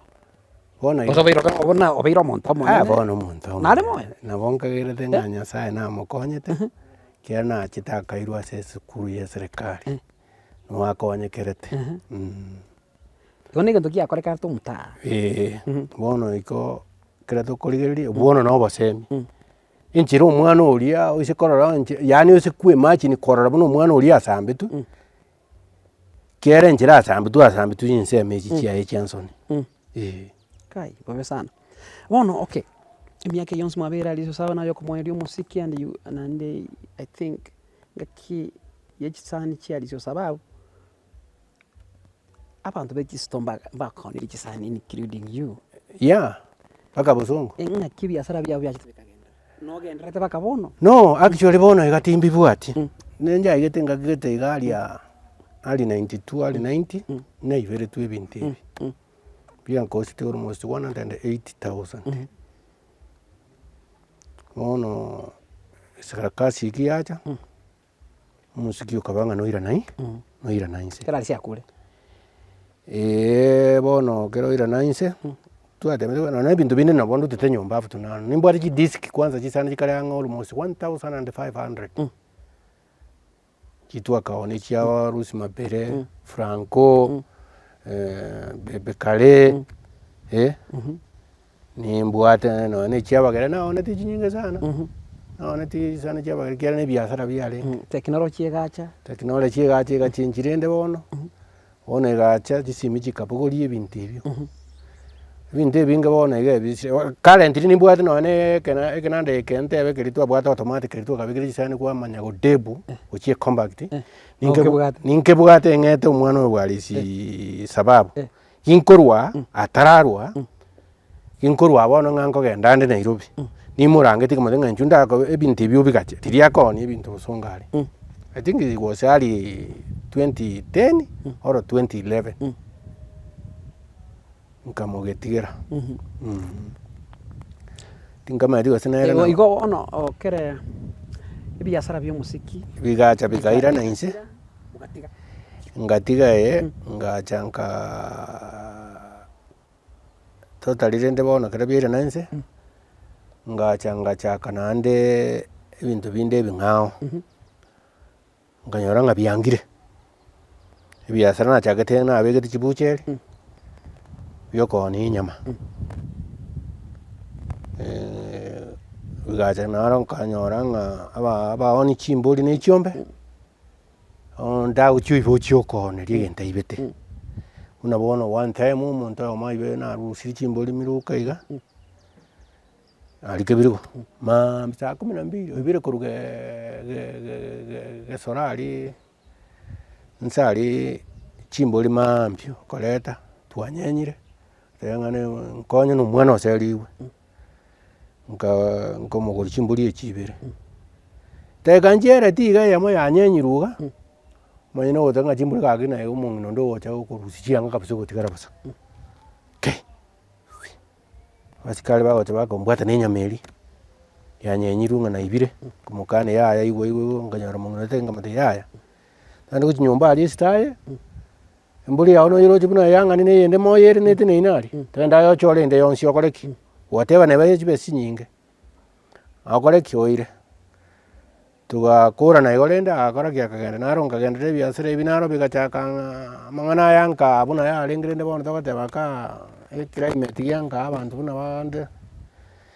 Bono Gose obeire obe buna obeire omonto Ah, omonene. bono omonto Nare omonene. moyo? Nabo nkagerete ng'a Nyasaye namokonyete, ekiagera nachete akairwa ase esukuru ya eserekari, nigo akonyekerete. Igo na egento giakorekanete omotaa. Eeh, bono igo ekero tokorigereria, bono na obosemi, enchera omwana oria oise korora enche yaani oise koimagine korora buna omwana oria asambetwe, kera enchera asambetwe asambetwe chinsemo echi chiaye chia nsoni, eh. Kai, bobe sana. Bono okay, emiaka eye yonsi mwabeire aria ase abana yokomoeria omosiki and you naende I think ngaki ya chisani chia Arisio Sababu, abanto be chisito mbaga mbakoonire chisani including you. Yeah, mpaka bosongo. Ng'aki ebiasara biabo biachete bikagenderera, nogendererete mpaka bono? No, actually bono iga timbibwati, ninchaigete ngaki gete iga aria early 92 early 90, naiberetwe ebinto ebi, biankosete almost 108,000. Bono esarakasi eki yacha. Omosiki okaba ng'a noirana i, noirana inse. Ekero aria akure. Eeh bono ekero oirana inse, twatebete bono na ebinto binde nabo ndutete nyomba up to now. Nimbwate chidisk kwanza chisani chikare ang'e almost 1500. Chitwakaoni chia Lucy Mabere, Franco, Bebe Kale, Nimbwate nonya na echiabagere naoneti chinyinge sana, naoneti chisani chiabagere ekiagera na ebiasara biarenge. Technology egacha. Technology egacha egachengi rende bono, bono egacha chisimi chikabogoria ebinto ebio. Ebinto ebinge bono iga ebisire currently nimbwate nonya na ekena ekenanda eke ntebe keria twabwate automatic keria twakabekire chisani kwamanya godebu gochia ecompact, ninke Nokebwate. ninkebwate ng'ete omwana oyo bwarisi sababu. Ginkorwa atararwa, ginkorwa bono ng'a nkogenda ande Nairobi, nimorangeti nkomotebia ng'a inchuo ndakobe ebinto ebi obigache, riria akoonia ebinto bosongo aria. I think it was early 2010 or 2011, nkamogetigera tinkamanyeti gose nere Igo nabo. igo bono okere ebiasara bia omosiki. Bigacha bikairana inse. Ogatiga. Ngatiga eye, ngacha nkaaa totally rende bono ekero biairana inse, ngacha ngachaka naendeee ebinto binde ebing'ao, nkanyora ng'a biangire, ebiasara nachagete nabegete chibucheri, biokoonia enyama, bigacha naro nkanyora ng'a aba abaonia chimbori na echiombe. Ndagochia oibe ochie okooneria egento aibete, buna bono one time omonto oyomo aibire narusirie chimbori miruka iga, aria kebirigo, maambia saa kumi na mbili oibire korwa gee ge- ge- ge- gesora aria nse aria chimbori maambia okoreta twanyenyire, teba ng'a nkonye na omwana oserigwe. Nkaa nkomogoria chimbori echi ibere, teka nchiareti iga eyemo yanyenyirwe iga, omonyene ogoteba ng'a chimbori gaki naye omong'ina onde ogocha gokorusia chianga kabisa ogotigara bosa, kei, abasikari bagocha bakombwata na enyama eria, yanyenyirwe ng'a naibire, nkomokania yaya igwa igwa igwa nkanyora omong'ina oria nkamotebia yaya, naende gochia nyomba aria esitaye. Embori yao noyeroche buna eyang'ani na eyende moyo ere neteneine aria, togende aye ochore ende yonsi okore ki? Gwateba neba ye chibesa chinyinge, okore ki? Oire. Togakorana igo rende agakora ki? Akagenda. Naro nkagenderera ebiasara ebi naro bigachaka ng'a amang'ana aya nkaa buna yarenge rende bono togoteba kaa eclimate gia nkaa abanto buna bande,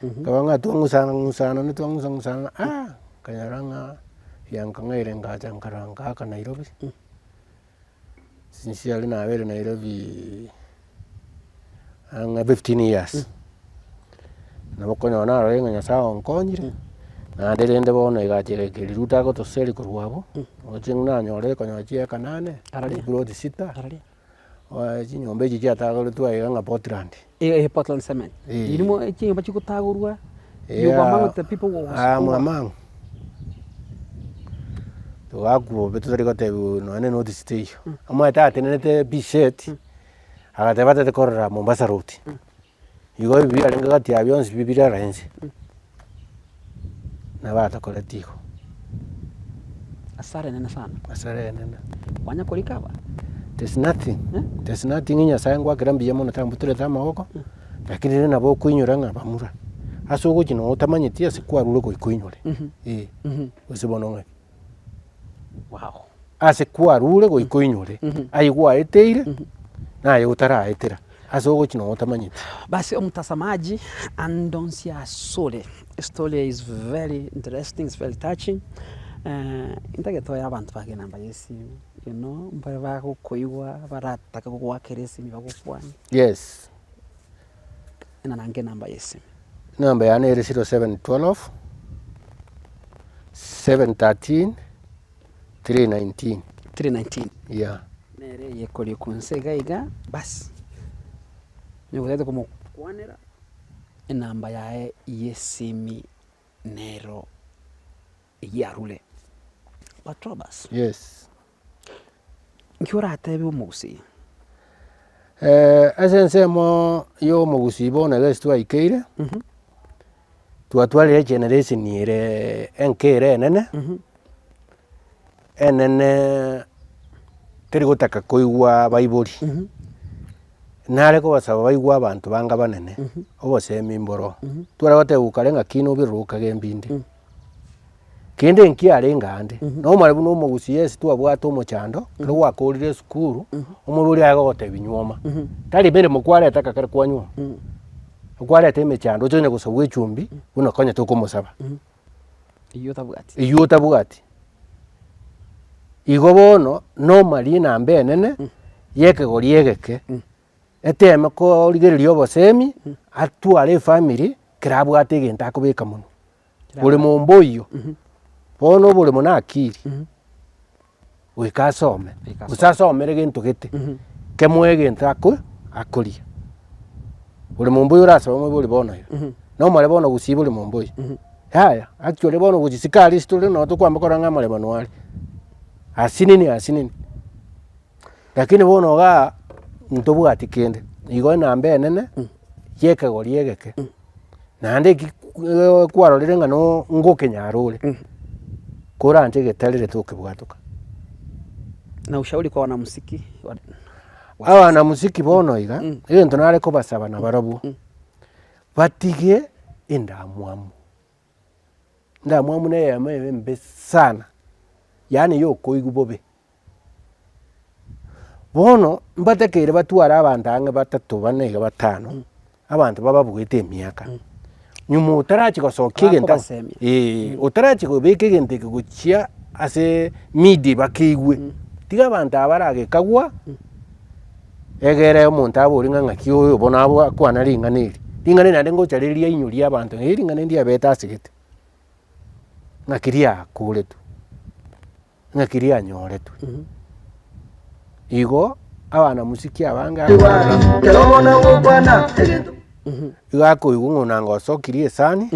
nkaba ng'a twang'usana ng'usana twang'usa ng'usana ah, nkanyora ng'a biankong'eire ngacha nkarora nkaaka Nairobi. Since aria nabeire Nairobi ang'e 15 years, nabo okonyora narorire ng'a Nyasaye onkonyire, naende rende bono egacha egaika riruta agotoseria korwa abwo, roche nanyorire konyora chieka nane, Araria. chiploti sita, Araria. chinyomba echi chiatagoretwe aiga ng'a Portland. Eh, Portland cement. Eh. Irimo chinyomba chigotagorwa. You were among the people who was I'm who were- among. Togakwa bobe totari gotebiwa nonya ne notice teiyo. Omanyete atenenete Biset, agateba atagete korora Mombasa road. Igo ebi biarenge gati ya bionsi pi birara inse, nabo atokoreti igo. Asara enene sana. Asara enene. Kwanya korikaba? There's nothing, Eh? there's nothing Nyasaye ngwakera mbuya mono tambutorete amaboko, lakini rende nabo okoinyora ng'a bamura, ase ogochia nonye otamanyeti ase kwarure goika oinyore, eh, gose bono ng'aki. Wow. Ase kwarure goika oinyore, aye gwaeteire, naye otaraetera, ase ogochia nonye otamanyeti. Basi omutazamaji andonsi asore estory is very interesting it's very touching ntagete oe abanto bake enamba ya esimu you know mbare bagokoigwa baratake gogoakera esimi bagokwanie. Yes. Ena nange enamba ya esimi. Enamba yane ere 0712 713 319. 319. Yeah. Nere eye ekorikwa inse iga iga, bas, onye gotagete komokwanera, enamba yaye ya esimi nero eyio arure. Patrobas. Yes. Nki oratebe omogusii? Ase ensemo ya omogusii bono iga ase twaikeire, twatwarire egeneration ere enke ere enene, enene teri gotaka koigwa abaibori, nare kobasaba baigwe abanto bange abanene, obosemi mboro. Tware gotebigwa kare ng'a kina obirore okage mbinde. Kende nkiarenge ande, nomanye buna omogusii ase twabwate omochando, ekero gwakorire esukuru, omoibori aye agogotebia nyuoma, tari meremo kwareta ekero kwanyuoma, okwareta emechando oche onye gosabwa echumbi, buna okonyete okomosaba. Eyio otabwati. Eyio otabwati. Igo bono, nomarie enamba enene, ya ekegori egeke, Eteme korigereria obosemi, atware efamiri kera abwate egento akobeka monwe. Boremo mboiyo, bono oboremo na akili, goika asome, gose asomere gento gete, kemoe egento ako akoria. Boremo mboiyo orasome omoibori bono iga, nomare bono gusii boremo mboiyo, yaya actually bono gochisika aria ase tore noo tokwamba korora ng'a amaremo noo are, asinini asinini. Lakini bono igaa ntobwati kende, igo enamba enene ya ekegori egeke, naende eki kwarorire ng'a no ngokenyara ore, koranche egetarere tokebwatoka. Na ushauri kwa wanamuziki wa Abanamuziki bono iga, egento nare kobasaba nabarabwo, batige endamwamu. Endamwamu na eyemo ebe embe sana, yaani ya okoigwa bobe. Bono mbatakeire batware abanto ang'e batato bane iga batano, abanto bababuete emiaka, nyuma otarachia gosokia egento Bakobasemia. eh, otarachia kobeka egento eke gochia ase media bakeigwe, tiga abanto aba baragekagwa, egere omonto abori ng'a ng'aki oyo bono abwo akwana ring'ana eri, ring'ana eri naende ngocha rire riainyoria abanto ng'a ring'ana eri ndiabete asegete, ng'aki riakoretwe. Ng'aki rianyoretwe. Igo abanamusiki abange igo akoigwa ng'a onanga osokirie esani,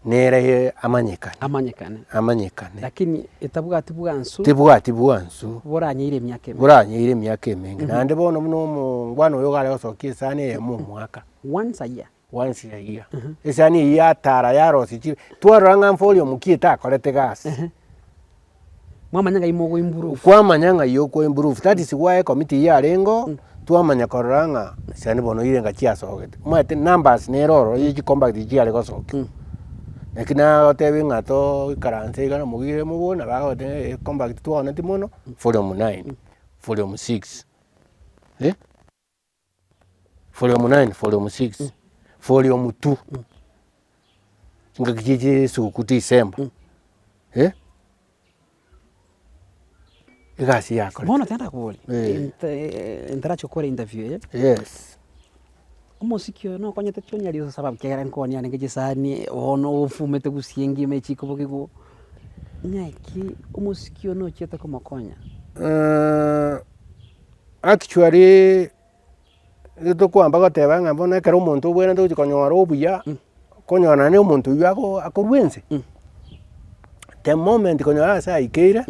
nere amanyekane. Amanyekane. Amanyekane. Lakini etabwati bwansu. Tebwati bwansu. Boranyeire emiaka emenge. Boranyeire emiaka emenge. Naende bono buna omongwana oyo iga are gosokia esani eyemo omwaka. Once a year. Once a year. Esani eyio yatara yarosia chi, twarora ng'a volume ki etakorete gasi. Mwamanya ng'ai mogo improve. Kwamanya ng'ai oko improve, that is why ekomiti eyio yarenge oo, twamanya korora ng'a chisani bono irenga chiasogete. Omanyete numbers nere ororo ye chicompact chiare gosokia. Naki nagotebi ng'a toikaranse iga namogire moboni nabo agoteba ng'a ecompact twaoneti mono, volume nine, volume six, eh. Volume 9, volume 6, volume 2, chingaki chie chisuguku December, eh, egasi yakorete. Bono tenda koboria, Eh. inte ntarachi gokora interview eye, Yes. omosiki oyo nokonyete chionya riusa sababu ekiagera nkooni arenge chisani, bono ofumete gusii engima echikobokigwa, ng'aki omosiki oyo nochiete komokonya? Actually, nigo tokoamba goteba ng'a bono ekero omonto obwenerete gochia konyora obuya. Konyora naende omonto oywo ago akorwa ense, the moment konyora ase aikeire,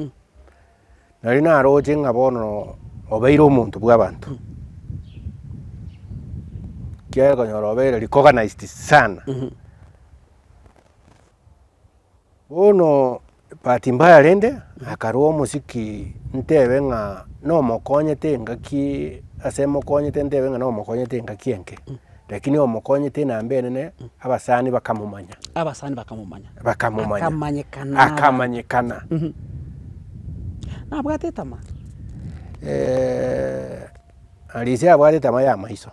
nari naroche ng'a bono obeire omonto bwa abanto. Ekiagera konyora obeire recognized sana. Bono bahati mbaya rende, akarwa omosiki ntebe ng'a nomokonyete engaki ase mokonyete ntebe ng'a nomokonyete engaki enke, lakini omokonyete enamba enene abasani bakamomanya. Abasani bakamomanya. Bakamomanya. Akamanyekana. Akamanyekana. Nabwate etama? Arisia abwate etama ya amaiso.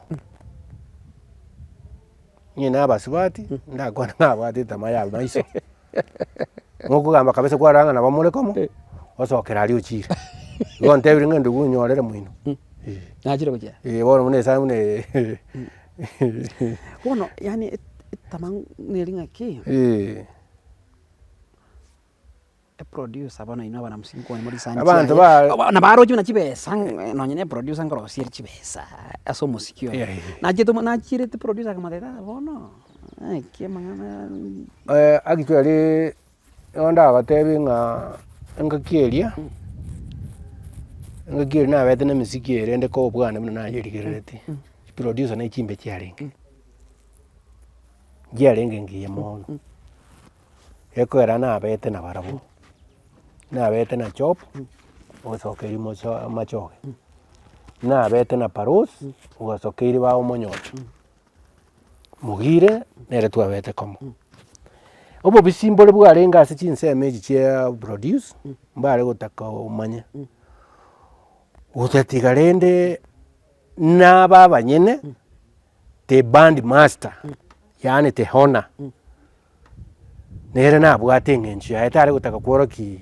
Onye na abasubati, ndakwane nabwate etama ya amaiso, mokogamba kabisa kwarora ng'a nabo more komo, osokera aria ochire. Igo ntebirie ng'a endugu onyorere moino, eh. Nachire gochia? Eh, bono buna esaa buna eye Bono yaani etama neri ng'aki? Eh. Eproducer bono inwe abana mosiki nkwane more chisani Abanto chiaye, ba- obo nabaroche buna chibesa ng'a nonye na eproducer nkorosia ere chibesa ase omosiki oyo. Yeah. Nachete omo nachirete producer akamotebia tata bono, naki amang'ana Actually, nigo ndagotebi ng'a engaki eria, engaki eria nabete na emesiki eye rende kobwana buna nayerigereretie, chiproducer na echimbe chiarenge, nchiarenge ngiya mono. Gekogera nabete nabarabwo, nabete na Job, ogosokeria mocho amachoge, nabete na Paros, ogosokeiri ba omonyocho, Mogire nere twabete komo. Obobisi mbore bwarenge ase chinsemo echi chia produce, mbare gotaka omanye, gotatiga rende naba abanyene, the band master, yaani the owner. Nere nabwate eng'encho yaye tare gotaka kworokia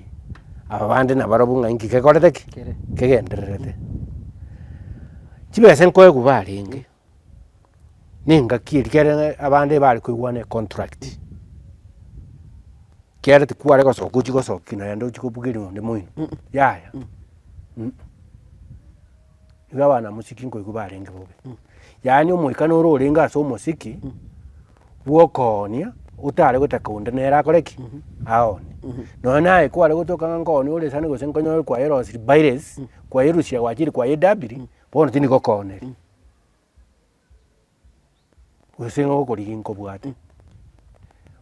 aba bande nabarabwo ng'a inki kekorete ki? Kere. Kegendererete. Chibesa nkoegwa barenge, na engaki eria kere abande bare koigwana econtract, kiagera tikware gosoka ochie gosokia naende ochie kobugeria onde moino, yaya mh. Igo abana mosiki nkoigwa barenge bobe, yaani omoika noro orenge ase omosiki. Bw'okoonia, otare gotaka onde nere akore ki? Aoonie. Nonya naye kware gotoka ng'a nkoonia ore esani gose nkonyore kwayerosirie baires, kwayerusia gwachire kwayedabiri, bono tindi gokooneria. Gose ng'a okorigia nkobwate.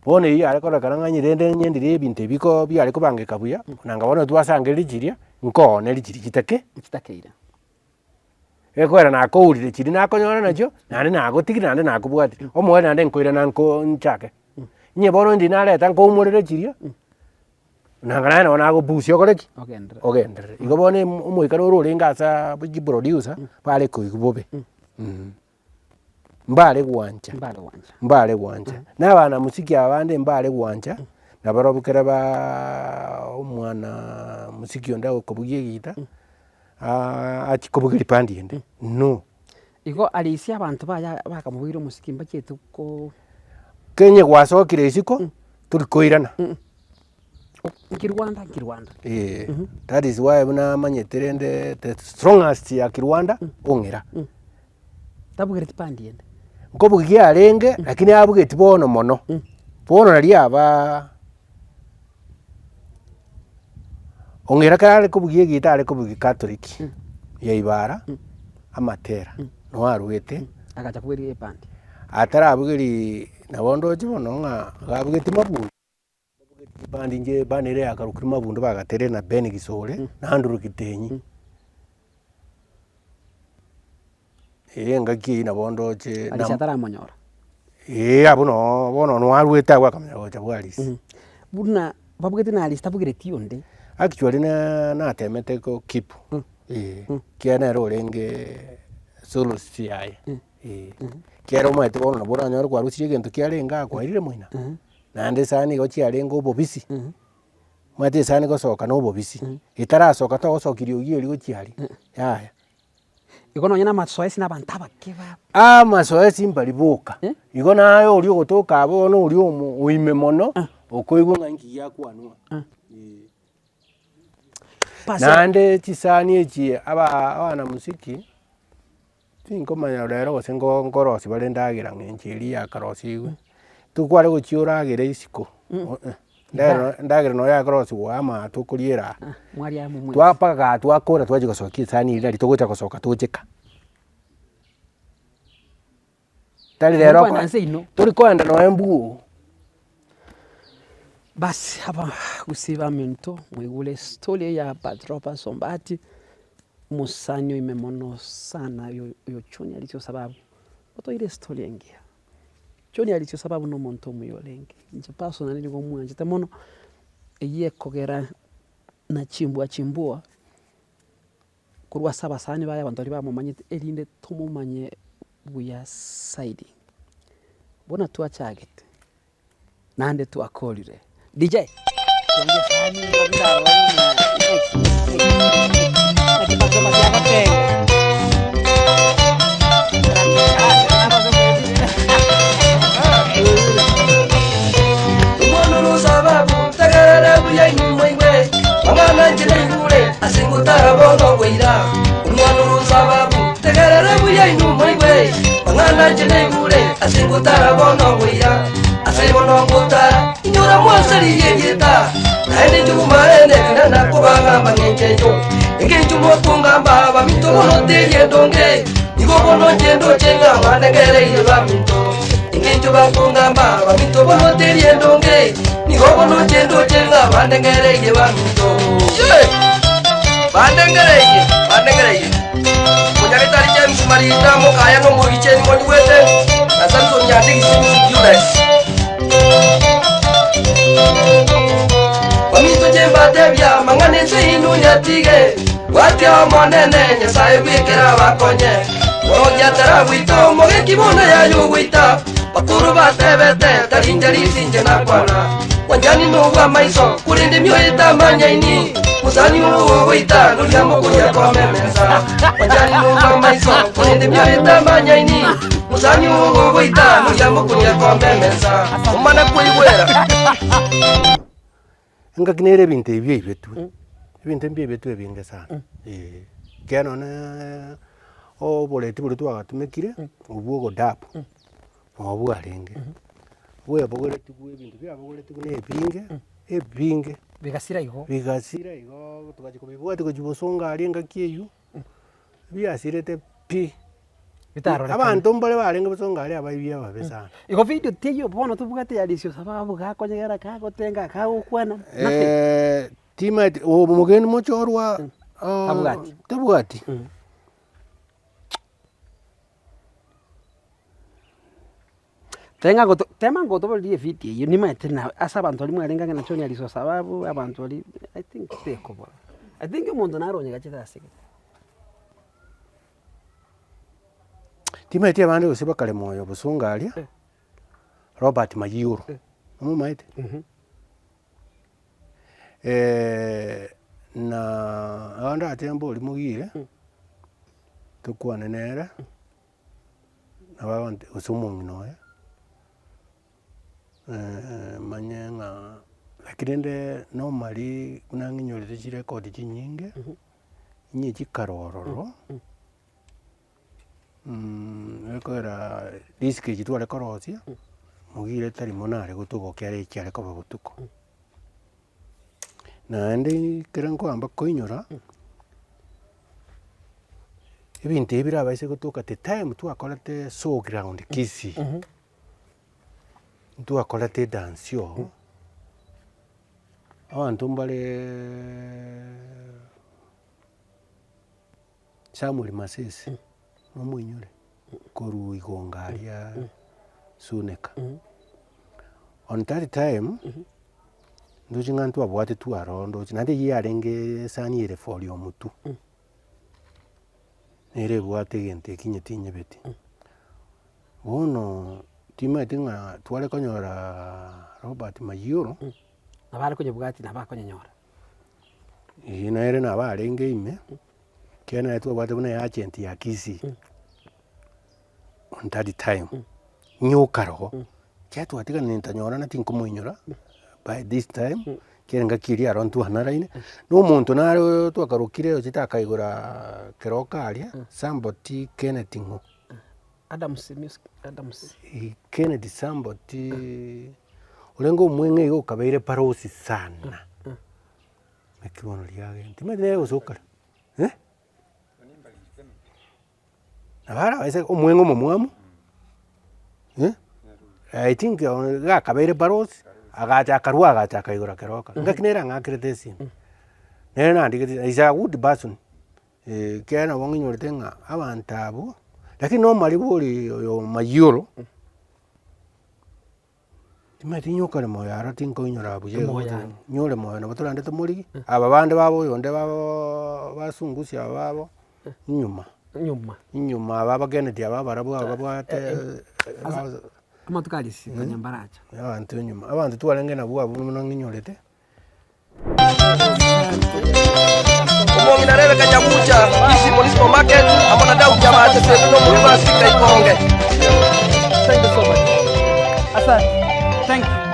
Bono eywo yare kororekana ng'a onye rende nyendire ebinto ebi ko biare kobangeka buya, nanga bono twasangereria chiria, nkooneria chiria chitake Chitakeire. Ekwera nakourire chiria nakonyora nachio, naende nagotigire naende nakobwatire, omoerio naende nkoirana nko nchake. Inye bono ndiri nareta nkoumorere chiria, nanga naye nabo nagobusia okore ki? Ogenderere. Ogenderere. Igo bono emo omoika noro orenge asaaa chiproducer, bare koigwa bobe mh. Mbare gwancha, Mbare gwancha. mbare gwancha. Na abana mosiki abande mbare gwancha, nabarobwo kera baaa omwana mosiki onde agokobugia egita, achie kobugia ripandi ende, no. Igo arisia abanto baye bakamobugia omosiki mbachiete ko. Kenye gwasokire isiko, tori koirana. Nkirwanda nkirwanda. Eeh, that is why buna amanyete rende the strongest ya kirwanda, ong'ira. Tabugereti pandi ende. Nkobugia arenge, lakini abugeti bono mono, bono nari abaa ong'ira ekero are kobugia egita are kobugia catholic ya ibara, amatera, noo arwete. Agacha kobugeria epandi. Atarabugeria nabo ndoche bono ng'a iga abugetie mabundi. Ebandi inche ebandi ere yakarokire mabundo bagaterire na Ben Gisore, na Andrew Gitenyi. Eye engaki eywo nabo ndoche Arisi ataramonyora. Eeh abwo noo bono nwarwete abwo akamanya gocha bwa Arisi. Buna babugete na Arisi tabugereti onde. Actually na natemete ko keep eh, ekiagera nere orenge soloist yaye eh, ekiagera omanyete bono nabo oranyore kwarusirie egento kiarenge aa kwairire moino. Naende esani igo chiarenge obobisi, omanyete esani gosoka na obobisi, etarasoka togosokia riogi erio gochia aria, yaya. Igo nonye na amasoesi na abanto abake ba. Amasoesi mbari boka, igo naye oria ogotoka abwo bono oria omo oime mono, okoigwa ng'a inki giakwanwa eh. Naende chisani echi aba abanamuziki. Tinkomanya rero gose nko nkorosia bare endagera ng'a enche eria yakarosiigwe, Tokware gochia oragere isiko, ndagera endagera nonya yakorosiwa amato okoriera aa. Mwaria amo mwensi. Twapaka twakora twachia gosokia esani eria naria togocha gosoka tocheka. Tari rero Mokwana nse inwe. Tori koenda nonya mbuo. Basi abagusii baminto mwaigure estory eye ya Patrobas Ombati, omosani oime mono sana oyo oyo Junior Richie Osababu, otoire estory engiya. Junior Richie Osababu na omonto omuya orenge, inche personally nigo mwanchete mono, eywo ekogera na chimbwa chimbua. Korwa ase abasani baye abanto baria bamomanyete erinde tomomanye buya zaidi. Buna twachagete, naende twakorire. DJ, tongia esani igo buna aroro buna naki bakoma kiagotenga. Omwana ore osababu, tegerera buya inwe moigwe, Amang'ana inche naigure ase ngotara bono boira. Omwana ore osababu, tegerera buya inwe moigwe, Amang'ana inche naigure ase ngotara bono boira. Ase bono ngotara, inyora mwansaririe erieta, naende inche obomaene ekero nakobagamba ng'encho encho. Engencho mokongamba baminto bono teri endonge, nigo bono inche ndoche ng'a mwandengereire baminto. Engencho bakongamba baminto bono teri endonge, Nigo bono inche ndoche ng'a bandengereirie baminto. Ye! Bandengereirie, bandengereirie. Omonyagetari James Marita mokaya na omogicheni monyigwete, na Samson Nyandigisi Julius. Baminto inche mbatebia amang'ana ense inwe nyatige, bwatia Omonene Nyasae bw'ekero abakonye. Morokia taragoita omogeki bono yaya ogoita. Bakoro batebete, Tari inche risinche nakwana, Bwanchani nobw'amaiso, korende mioyo etamanyaini. Mosani ogogoita noria mokoria komemesa. Bwanchani nobw'amaiso, korende mioyo etamanyaini. Mosani ogogoita noria mokoria komemesa. Omana koigwera. Engaki nere ebinto ebi biaibetwe, ebinto mbiaibetwe ebinge sana, eh. Ekiagera nonye oboreti boria twagatumekire, obwo ogodabu, nabo bwarenge, bwabogoretigwe ebinto biabogoretigwe na ebinge, ebinge. Bigasira igo. Bigasira igooo togachia kobibwatia gochia bosongo aria engaki eywo, biasirete pi. Bitarorekana. Abanto mbare barenge bosongo aria abaibi ababe sana. Igo video teiyo bono tobwate ya Lisio sababu gakonyegera, kagotenga, kagokwana, nothing. Timaeti omogeni mochorwa Tabwati. tabwati. Tenga goto tema ngotoborerie evideo eyio nimaete na ase abanto baria mwarenge ang'e na John Alice Osababu, abanto baria I think tekobora. I think omonto naro onyegachete ase gete. Timaeti abande gose bakare moyo bosongo aria, Robert Mayioro, nomomaete? Na abande ache mbori mogire, tokwane nere. Nabo agonte gose omong'ina oye, manye ng'a lakini rende normally buna ng'inyorete chirekodi chinyinge, inye chikare ororo, ekogera risk echi tware korosia, mogire tari mono are gotogokia are ekiare koba botuko. Naende ekero nkoamba koinyora, ebinto ebi birabaise gotoka the time twakorete show ground Kisii, ntwakorete edansi oo, abanto mbareee Samuel Masese, nomoinyore korwa igonga aria Suneka. On that time, ndoche ng'a ntwabwatetwe aro ndoche, naende eyio yarenge esani ere for omotwe, nere ebwate egento ekio onye tinyebeti. Bono timanyeti ng'a tware konyora Robert Mayioro. Nabo are konyebwatia nabo akonyenyora. Eyio nere nabo arenge ime, ekiagera nere twabwate buna eagent ya Kisii, on that time, nyoka roho, ekiagera twatiganire ntanyorana tinkomoinyora by this time, ekiagera engaki eria aro ntwanaraine, na omonto nare oyo twakarokire ochete akaigora keroka aria, somebody Kenneth ng'o. Adams music Adams. Kennedy Samboti, orenge omweng'e iga okabeire parosi sana, naki bono riagenda, timanyeti nere gose okare eh? Nabo arabaise omweng'e omomwamu, I think iga akabeire barosi, agacha akarwa agacha akaigora keroka, ngaki nere ang'akerete esimi, nere nandigete is a good person, ekiagera nabo ng'inyorete ng'a abanto abwo, lakini nomariba oria oyo mayioro. Timanyeti nyokore moyo aro tinkoinyora buya igo Moyo aro. nyore moyo nabo torande tomorigie, aba bande babo oyonde babo basungusia aba babo, nyuma, Nyuma. nyuma aba abageneti aba abarabwo aba babwate Amatuko aria isiko onye mbaracha. abanto nyuma, abanto twarenge nabwo abwo buna ng'inyorete. Omong'ina Rebeka Nyagucha, Kisii Municipal Market, amo na Daudi Amache Sende na omorwani Asika Ikonge. Thank you so much. Asante. Thank you.